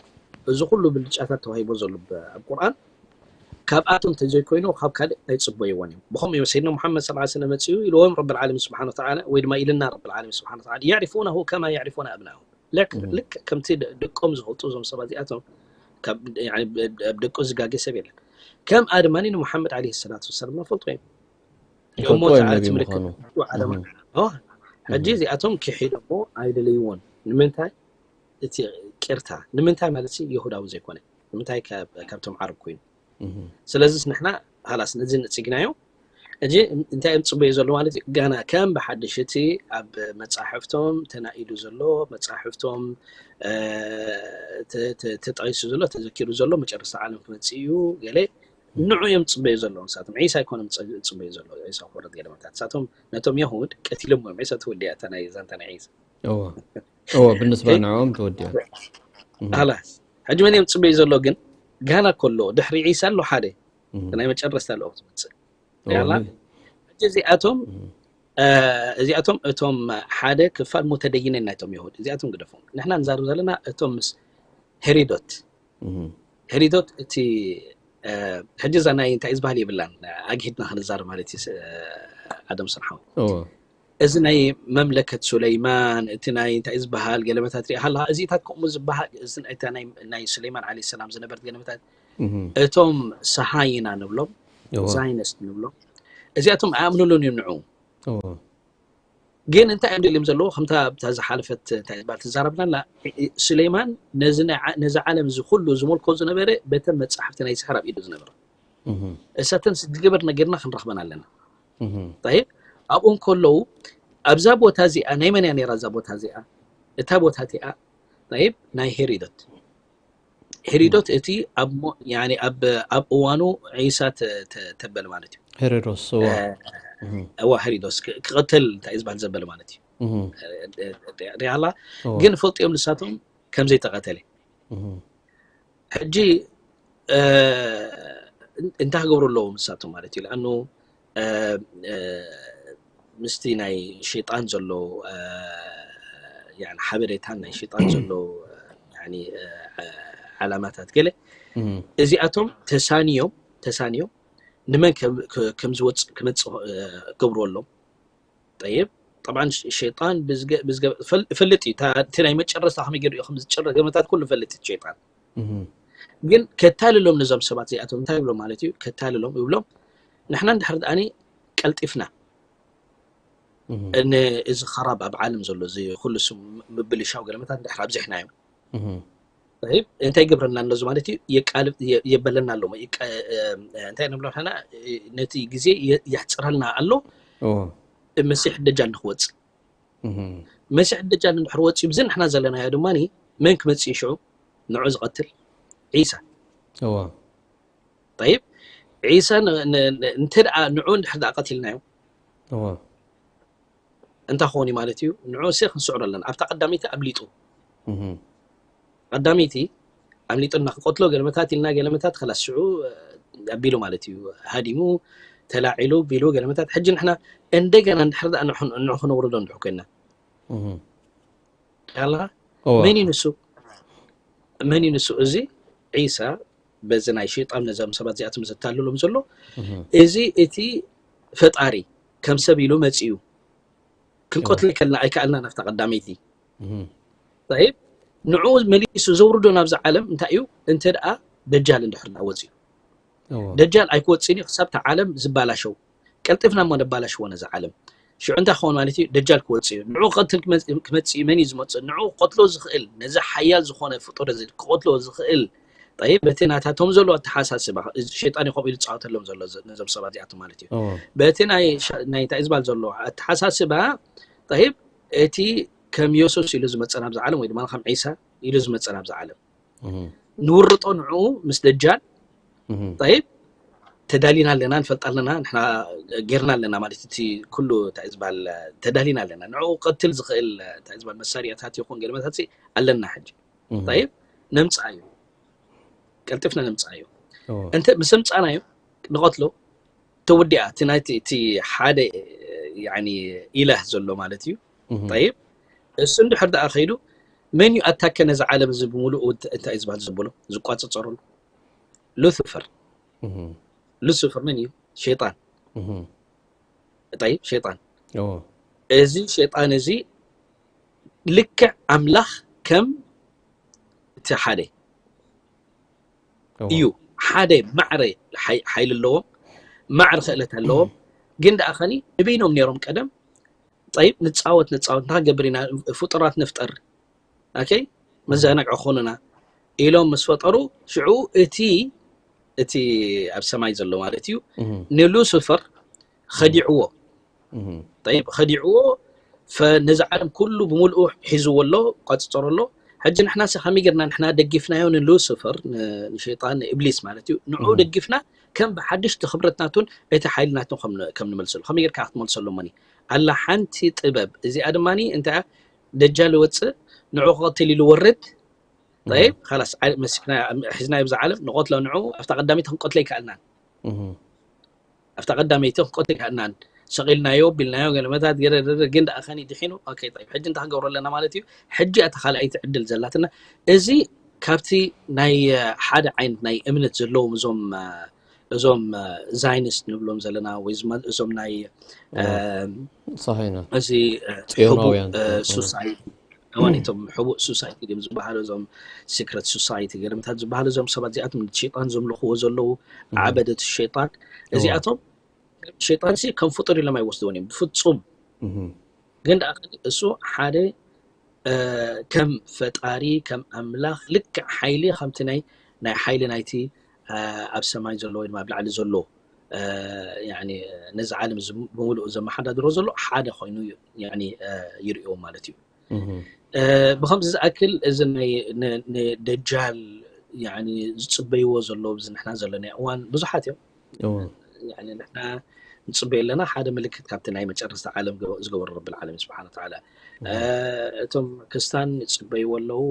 እዚ ኩሉ ብልጫታት ተዋሂቦ ዘሎ ብ-፣ ኣብ ቁርኣን፣ ካብኣቶም እንተዘይኮይኑ ካብ ካልእ ኣይጽበይዎን እዮም። ብኸምኡ እዮም ሰይድና ሙሓመድ ሰለላሁ ዐለይሂ ወሰለም መጺኡ ኢልዎም ረብል ዓለሚን ስብሓነ ወተዓላ፣ ወይ ድማ ኢልና ረብል ዓለሚን ስብሓነ ወተዓላ፣ የዕሪፉነሁ ከማ የዕሪፉነ ኣብናሁም። ልክ-፣ እህ። ልክዕ ከምቲ ደ-፣ ደቆም ዝፈልጡ እዞም ሰባት እዚኣቶም፣ ካብ፣ ያኒ፣ ብ-፣ ብ-፣ ኣብ ደቁ ዝጋገ ሰብ የለን። ከምኣ ድማ ንሙሓመድ ዓለይሂ ሰላቱ ወሰላም መፈልጦ እዮም። ይፈልጥዎ እዮም ነቢ ምልክት ምዃኑ። ዓለማ። እህ። ኦ፣ ሕጂ እህ። እዚኣቶም ክሒዶሞ ኣይደለይዎን። ንምንታይ? እቲ ቅርታ። ንምንታይ ማለት ሲ ይሁዳዊ ዘይኮነ። ንምንታይ ካብ-፣ ካብቶም ዓረብ ኮይኑ? እህ። ስለዚስ ንሕና ሃላስ ነዚ ነጺግናዮ። ሕጂ እንታይ እዮም ዝጽበዩ ዘለዉ ማለት እዩ? ገና ከም ብሓድሽ እቲ ኣብ መጻሕፍቶም ተናኢዱ ዘሎ፣ መጻሕፍቶም፣ እ፣ ተ-፣ ተ-፣ ተጠቒሱ ዘሎ፣ ተዘኪሩ ዘሎ፣ መጨረስታ ዓለም ክመጽእ እዩ፣ ገለ እህ። ንዑ እዮም ዝጽበዩ ዘለዉ ንሳቶም። ዒሳ ኣይኮነን ዝጸ-፣ ዝጽበዩ ዘለዉ፣ ዒሳ ክወርድ ገለ መታት። ንሳቶም፣ ነቶም የሁድ ቀቲሎምዎ እዮም። ዒሳ ተወዲኣ እታ ናይ ዛንታ ናይ ዒሳ። እዎ። እዎ፣ ብንስባ ኦኬ? ንዕኦም ተወዲኣ። እህ። ሃላስ። ሕጂ መን እዮም ዝጽበዩ ዘሎ ግን? ጋና ከሎ፣ ድሕሪ ዒሳ ኣሎ ሓደ። እህ። ናይ መጨረስታ ልኡኽ ዝመጽእ። እዎ፣ ያላ? ምን-፣ ሕጂ እዚኣቶም፣ እህ። እ፣ እዚኣቶም እቶም ሓደ ክፋል ሙተደይኒን ናይቶም የሁድ። እዚኣቶም ግደፎም። ንሕና ንዛረብ ዘለና እቶም ምስ ሄሪዶት። እህ። ሄሪዶት እቲ፣ እ፣ ሕጂ እዛ ናይ እንታይ ዝበሃል የብላን። ኣግሂድና ክንዛረብ ማለት እዩ፣ ስ-፣ ኣደም ስርሓዊ። እዎ። እዚ ናይ መምለከት ሱለይማን፣ እቲ ናይ እንታይ ዝበሃል ገለመታት ሪኢኻ ኣለኻ። እዚታት ከምኡ ዝበሃል፣ እዚ ናይ፣ ናይ ሱለይማን ዓለይሂ ሰላም ዝነበረት ገለመታት፣ እቶም ሰሃይና ንብሎም፣ ዛይነስት ንብሎም፣ እዚኣቶም ኣይኣምኑሉን እዮም ንዑ። ግን እንታይ እዮም ደልዮም ዘለዎ? ከምታ ኣብታ ዝሓለፈት እንታይ ዝበሃል ትዛረብና ኣላ፣ ሱለይማን ነዚ ዓለም እዚ ኩሉ ዝመልኮ ዝነበረ በተን መጻሕፍቲ ናይ ስሕር ኣብ ኢዱ ዝነበረ እሳተን ዝገበርና ጌርና ክንረኽበን ኣለና። ጠይብ፣ ኣብኡ እንከለዉ ኣብዛ ቦታ እዚኣ ናይ መን እያ ነይራ? እዛ ቦታ እዚኣ፣ እታ ቦታ እቲኣ፣ ጠይብ፣ ናይ ሄሪዶት። ሄሪዶት እቲ ኣብ እዋኑ ዒሳ ተበል ማለት እዩ። ሄሮዶስ እዋ ሄሪዶስ ክቐተል እንታይ ዝበሃል ዘበል ማለት እዩ። ሪኣላ ግን ፈልጥዮም ንሳቶም ከምዘይተቐተለ ሕጂ እንታይ ክገብሩ ኣለዎም ንሳቶም ማለት እዩ። ለኣኑ ምስቲ ናይ ሸይጣን ዘሎ ሓበሬታን ናይ ሸይጣን ዘሎ ዓላማታት ገለ እዚኣቶም ተሳንዮም ተሳንዮም ንመን ከም ዝወፅእ ክመፅእ ገብሩ ኣሎም። ጠይብ፣ ጠብዓን ሸይጣን ብዝገ- ብዝገ- ፈል- ፈልጥ እዩ። እታ- እቲ ናይ መጨረስታ ከመይ ገይሩ እዩ ከም ዝጨረስ ገመታት ኩሉ ፈልጥ እዩ ሸይጣን። ግን ከታልሎም ነዞም ሰባት እዚኣቶም እንታይ ይብሎም ማለት እዩ? ከታልሎም ይብሎም፣ ንሕና እንድሕር ደኣኒ ቀልጢፍና ን- እዚ ኸራብ ኣብ ዓለም ዘሎ እዚ ኩሉ ስም ምብልሻው ገለመታት እንድሕር ኣብዚሕናዮ፣ ጠይብ፣ እንታይ ይገብረና ኣሎ እዚ ማለት እዩ? የቃልብ- የ- የበለና ኣሎ። ይቀ- እንታይ ንብሎ ንሕና? ነቲ ግዜ የ- የሕፅረልና ኣሎ። መሲሕ ደጃል ንክወፅእ። መሲሕ ደጃል እንድሕር ወፂኡ፣ ብዚ ንሕና ዘለናዮ ድማ መን ክመፅእ እዩ ሽዑ? ንዑ ዝቐትል ዒሳ። ጠይብ፣ ዒሳ ን- ን- ን- እንተ ደኣ ንዑ እንድሕር ደኣ ቀቲልናዮ፣ እንታይ ክኸውን እዩ ማለት እዩ? ንዑ ሲ ክንስዕሮ ኣለና። ኣብታ ቀዳመይቲ ኣብሊጡ። ቀዳመይቲ ኣምሊጡና ክቐትሎ ገለመታት ኢልና ገለመታት ከላስ ሽዑ ኣቢሉ ማለት እዩ። ሃዲሙ ተላዒሉ ቢሉ ገለመታት። ሕጂ ንሕና እንደገና እንድሕር ደኣ ንዑ ክነውርዶ እንድሕር ኮይና፣ ያላ መን እዩ ንሱ? መን እዩ ንሱ? እዚ ዒሳ በዚ ናይ ሸይጣን ነዞም ሰባት እዚኣቶም ዘታልሎም ዘሎ፣ እዚ እቲ ፈጣሪ ከም ሰብ ኢሉ መፂኡ ክንቀትሎ ከልና ኣይከኣልና ናብታ ቀዳመይቲ። ጠይብ፣ ንዑ መሊሱ ዘውርዶ ናብዚ ዓለም እንታይ እዩ? እንተ ደኣ ደጃል እንድሕር ደኣ ወፂኡ። ደጃል ኣይክወፅእን እዩ ክሳብ እቲ ዓለም ዝባላሸው። ቀልጢፍና እሞ ነባላሽዎ ነዚ ዓለም። ሽዑ እንታይ ክኸውን ማለት እዩ? ደጃል ክወፅእ እዩ። ንዑ ክቐትል ክመፅ- ክመፅእ እዩ። መን እዩ ዝመፅእ? ንዑ ክቐትሎ ዝኽእል፣ ነዚ ሓያል ዝኾነ ፍጡር እዚ ክቐትሎ ዝኽእል። ጠይብ፣ በቲ ናታቶም ዘሎ ኣተሓሳስባ፣ እዚ ሸይጣን እዩ ከምኡ ኢሉ ዝፃወተሎም ዘሎ ዝ- ነዞም ሰባት እዚኣቶም ማለት እዩ። በቲ ናይ ሸ- ናይ እንታይ ዝበሃል ዘሎ ኣተሓሳስባ፣ ጠይብ፣ እቲ ከም የሱስ ኢሉ ዝመፀ ናብዚ ዓለም ወይ ድማ ከም ዒሳ ኢሉ ዝመፀ ናብዚ ዓለም ንውርጦ ንዑ ምስ ደጃል። ጠይብ፣ ተዳሊና ኣለና፣ ንፈልጣ ኣለና፣ ንሕና ጌርና ኣለና ማለት እቲ ኩሉ እንታይ ዝበሃል ተዳሊና ኣለና። ንዑ ቀትል ዝኽእል እንታይ ዝበሃል መሳሪያታት ይኹን ገለመታት ኣለና። ሕጂ ጠይብ፣ ነምፅኣዮ፣ ቀልጥፍና ነምፅኣዮ። እንተ ምስ ኣምፃእናዮ ንቐትሎ፣ ተወዲኣ። እቲ ናይቲ እቲ ሓደ ያኒ ኢላህ ዘሎ ማለት እዩ። ጠይብ፣ እሱ እንድሕር ደኣ ከይዱ፣ መን እዩ ኣታከ ነዚ ዓለም እዚ ብምሉኡ እንታይ እዩ ዝበሃል ዘብሎ ዝቋፅፀረሉ? ሉሲፈር። ሉሲፈር መን እዩ? ሸይጣን። ጠይብ፣ ሸይጣን። እዚ ሸይጣን እዚ ልክዕ ኣምላኽ ከም እቲ ሓደ እዩ። ሓደ ማዕረ ሓይ- ሓይሊ ኣለዎም፣ ማዕረ ክእለት ኣለዎም። ግን ደኣ ኸኒ ንበይኖም ነይሮም ቀደም። ጠይብ፣ ንፃወት ንፃወት፣ እንታይ ክንገብር ኢና? ፍጡራት ንፍጠር፣ ኦኬ፣ መዘናግዒ ክኾኑና ኢሎም ምስ ፈጠሩ፣ ሽዑ እቲ እቲ ኣብ ሰማይ ዘሎ ማለት እዩ ንሉሲፈር ኸዲዕዎ። ጠይብ፣ ኸዲዕዎ፣ ፈ- ነዚ ዓለም ኩሉ ብምልኡ ሒዝዎ ኣሎ፣ ቋፅፀሮ ኣሎ። ሕጂ ንሕና ሲ ከመይ ጌርና ንሕና ደጊፍናዮ ንሉሲፈር፣ ን- ንሸይጣን፣ ንእብሊስ ማለት እዩ። ንዑ ደጊፍና ከም ብሓድሽ እቲ ክብረት ናቱን እቲ ሓይሊ ናቱን ከም ን- ከም ንመልሰሉ። ከመይ ጌርካ ክትመልሰሉ? መኒ ኣላ ሓንቲ ጥበብ። እዚኣ ድማ እንታይ እያ? ደጃል ይወፅእ፣ ንዑ ክቐትል ኢሉ ወርድ። ጠይብ፣ ኻላስ፣ ዓል- መሲክና ሒዝናዮ ብዛ ዓለም ንቐትሎ። ንዑ ኣብታ ቀዳመይቲ ክንቀትሎ ኣይከኣልናን። ኣብታ ቀዳመይቲ ክንቀትሎ ኣይከኣልናን። ሰቒልናዮ፣ ቢልናዮ፣ ገለመታት ገረረረ፣ ግን ደኣ ኸኒ ድሒኑ። ኦኬ፣ ጠይብ፣ ሕጂ እንታይ ክንገብሮ ኣለና ማለት እዩ? ሕጂ እታ ካልኣይቲ ዕድል ዘላትና። እዚ ካብቲ ናይ እ፣ ሓደ ዓይነት ናይ እምነት ዘለዎም እዞም እ፣ እዞም ዛይኒስት ንብሎም ዘለና ወይ እዞም ናይ ሳሃይና እዚ ጽዮናውያን ሱሳይቲ እዋን እቶም ሕቡእ ሱሳይቲ ድም ዝበሃሉ እዞም ሲክረት ሱሳይቲ ገርምታት ዝበሃሉ እዞም ሰባት እዚኣቶም ሸይጣን ዘምልኽዎ ዘለዉ ዓበደት ሸይጣን እዚኣቶም ሸይጣን ሲ ከም ፍጡር ኢሎም ኣይወስድዎን እዮም ብፍጹም። ግን ደኣ እሱ ሓደ ከም ፈጣሪ ከም ኣምላኽ ልክዕ ሓይሊ ከምቲ ናይ ናይ ሓይሊ ናይቲ ኣብ ሰማይ ዘሎ ወይ ድማ ኣብ ላዕሊ ዘሎ ነዚ ዓለም ብምሉእ ዘመሓዳድሮ ዘሎ ሓደ ኮይኑ ይርእዮ ማለት እዩ። ብከምዚ ዝኣክል እዚ ናይ ንደጃል ዝፅበይዎ ዘለዉ እዚ ንሕና ዘለና እዋን ብዙሓት እዮም። ንሕና ንፅበይ ኣለና ሓደ ምልክት ካብቲ ናይ መጨረስታ ዓለም ዝገበሩ ረብል ዓለሚን ስብሓን ወተዓላ እቶም ክስታን ይፅበይዎ ኣለዉ።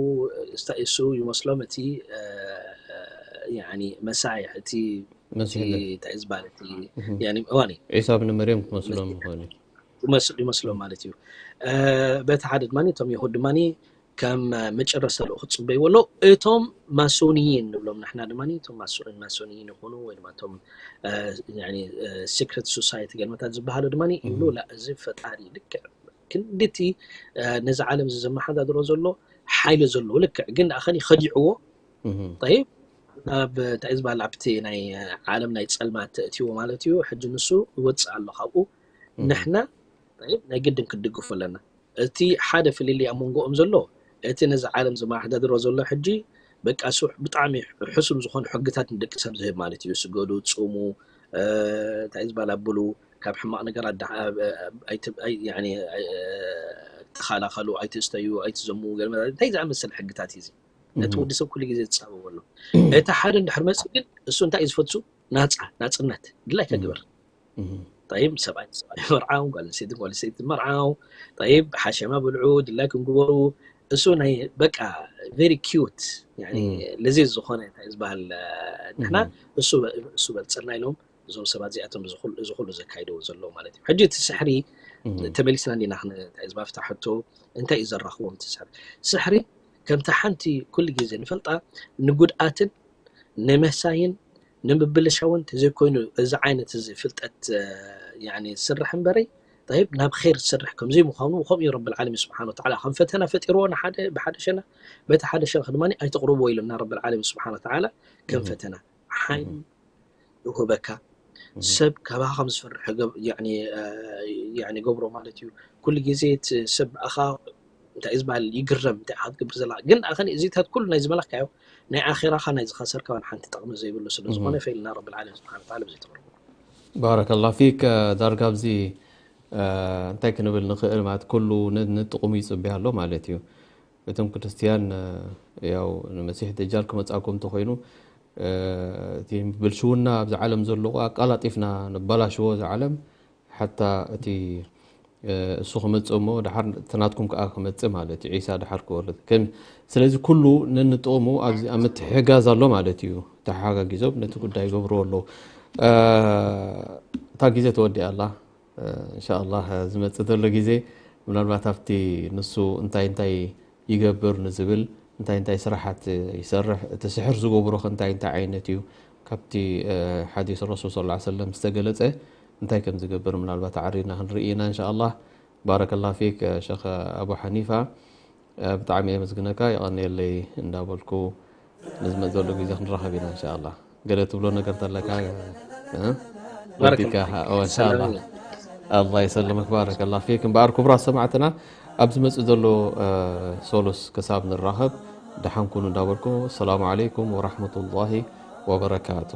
እሱ ይመስሎም እቲ መሳይሕ እቲ እንታይ ዝበሃል እቲ እዋን ዒሳ ብን መርየም ክመስሎም ይኾኑ ይመስሎም ማለት እዩ። በቲ ሓደ ድማ እቶም ይሁድ ድማ ከም መጨረስታ ልኡ ክፅበይዎ ኣለዉ። እቶም ማሶንይን ንብሎም ንሕና ድማ እቶም ማሶንይን ይኹኑ ወይ ድማ እቶም ሲክሬት ሶሳይቲ ገልመታት ዝበሃሉ ድማ ይብሉ እዚ ፈጣሪ ልክዕ ክንድቲ ነዚ ዓለም እዚ ዘመሓዳድሮ ዘሎ ሓይሊ ዘለዎ ልክዕ ግን ኣኸኒ ከዲዕዎ ጠይብ ናብ እንታይ ዝበሃል ኣብቲ ናይ ዓለም ናይ ፀልማት ተእትዎ ማለት እዩ። ሕጂ ንሱ ይወፅእ ኣሎ ካብኡ ንሕና ናይ ግድን ክድግፉ ኣለና። እቲ ሓደ ፍልልይ ኣብ መንጎኦም ዘሎ እቲ ነዚ ዓለም ዘመሓዳድሮ ዘሎ ሕጂ በቃ እሱ ብጣዕሚ ሕሱም ዝኾኑ ሕግታት ንደቂ ሰብ ዝህብ ማለት እዩ። ስገዱ፣ ፁሙ፣ እንታይ ዝበሃል ኣብሉ፣ ካብ ሕማቕ ነገር ተኸላኸሉ፣ ኣይትስተዩ፣ ኣይትዘሙ፣ እንታይ ዝኣመሰለ ሕግታት እዩ እዚ ነቲ ወዲ ሰብ ኩሉ ግዜ ዝፃበቦ ኣሎ። እቲ ሓደ እንድሕር መፅእ ግን እሱ እንታይ እዩ ዝፈቱ? ናፃ ናፅነት ድላይካ ግበር። ጠይብ ሰብኣይ ሰብኣይ መርዓው፣ ጓል ኣንስተይቲ ጓል ኣንስተይቲ መርዓው፣ ጠይብ ሓሸማ ብልዑ፣ ድላይኩም ግበሩ። እሱ ናይ በቃ ቨሪ ኪዩት ለዚ ዝኾነ እንታይ ዝበሃል ንሕና እሱ በልፀልና ኢሎም እዞም ሰባት እዚኣቶም እዚ ኩሉ ዘካይደዎ ዘለዉ ማለት እዩ። ሕጂ እቲ ስሕሪ ተመሊስና እንዲና ክንታይ ዝባፍታ ሕቶ እንታይ እዩ ዘራኽቦም እቲ ስሕሪ? ስሕሪ ከምቲ ሓንቲ ኩሉ ግዜ ንፈልጣ ንጉድኣትን ንመሳይን ንምብልሻውን ተዘይኮይኑ እዚ ዓይነት እዚ ፍልጠት ዝስራሕ እምበረይ ጠይብ ናብ ኸይር ዝስራሕ ከምዘይ ምዃኑ ከምኡ እዩ ረብል ዓለሚን ስብሓን ወተዓላ ከም ፈተና ፈጢርዎ ንሓደ ብሓደ ሸና በቲ ሓደ ሸነኽ ድማ ኣይተቕርብዎ ኢሉና ረብል ዓለሚን ስብሓን ወተዓላ ከም ፈተና ሓይሊ ይሁበካ ሰብ ካባኻ ከም ዝፈርሕ ገብሮ ማለት እዩ። ኩሉ ግዜ ሰብ ብኣኻ እንታይ እዩ ዝበሃል ይግረም እንታይ ኢኻ ትገብር ዘለኻ ግን ኣኸኒ እዚታት ኩሉ ናይ ዝመለኽካዮ ናይ ኣኼራኻ ናይ ዝኸሰርካ ዋን ሓንቲ ጥቕሚ ዘይብሉ ስለ ዝኾነ ፈኢልና ረቢ ልዓለሚን ስብሓን ወተዓላ ብዘይ ተቕርቡ ባረከላ ፊክ ዳርጋ ኣብዚ እንታይ ክንብል ንኽእል ማለት ኩሉ ንጥቕሙ ይፅበያ ኣሎ ማለት እዩ። እቶም ክርስትያን ያው ንመሲሕ ደጃል ክመፃኩም እንተኮይኑ እቲ ብልሽውና ኣብዚ ዓለም ዘለዎ ኣቃላጢፍና ንባላሽዎ እዚ ዓለም ሓታ እቲ እሱ ክመፅእ እሞ ድሓር እቲ ናትኩም ከዓ ክመፅእ ማለት እዩ ዒሳ ድሓር ክወርድ ስለዚ ኩሉ ነንጥቕሙ ኣብዚ ኣብ ምትሕጋዝ ኣሎ ማለት እዩ። ተሓጋጊዞም ነቲ ጉዳይ ይገብርዎ ኣለዉ። እታ ግዜ ተወዲኣ ኣላ። እንሻ ኣላህ ዝመፅእ ዘሎ ግዜ ምናልባት ኣብቲ ንሱ እንታይ እንታይ ይገብር ንዝብል እንታይ እንታይ ስራሓት ይሰርሕ እቲ ስሕር ዝገብሮ ከ እንታይ እንታይ ዓይነት እዩ ካብቲ ሓዲስ ረሱል ስ ሰለም ዝተገለፀ እንታይ ከም ዝገብር ምናልባት ዓሪና ክንርኢ ኢና እንሻ ኣላህ። ባረከላ ፊክ ሸኽ ኣቡ ሓኒፋ ብጣዕሚ የመስግነካ የቐንየለይ እንዳበልኩ ንዝመፅ ዘሎ ግዜ ክንራኸብ ኢና እንሻ ኣላህ። ገለ ትብሎ ነገር ተለካ ወዲካ እንሻ ኣላህ። ኣላህ ይሰልምክ ባረከላ ፊክ። እምበኣር ክቡራት ሰማዕትና ኣብ ዝመፅእ ዘሎ ሶሉስ ክሳብ ንራኸብ ደሓን ኩኑ እንዳበልኩ ሰላሙ ዓለይኩም ወራሕመቱላሂ ወበረካቱ።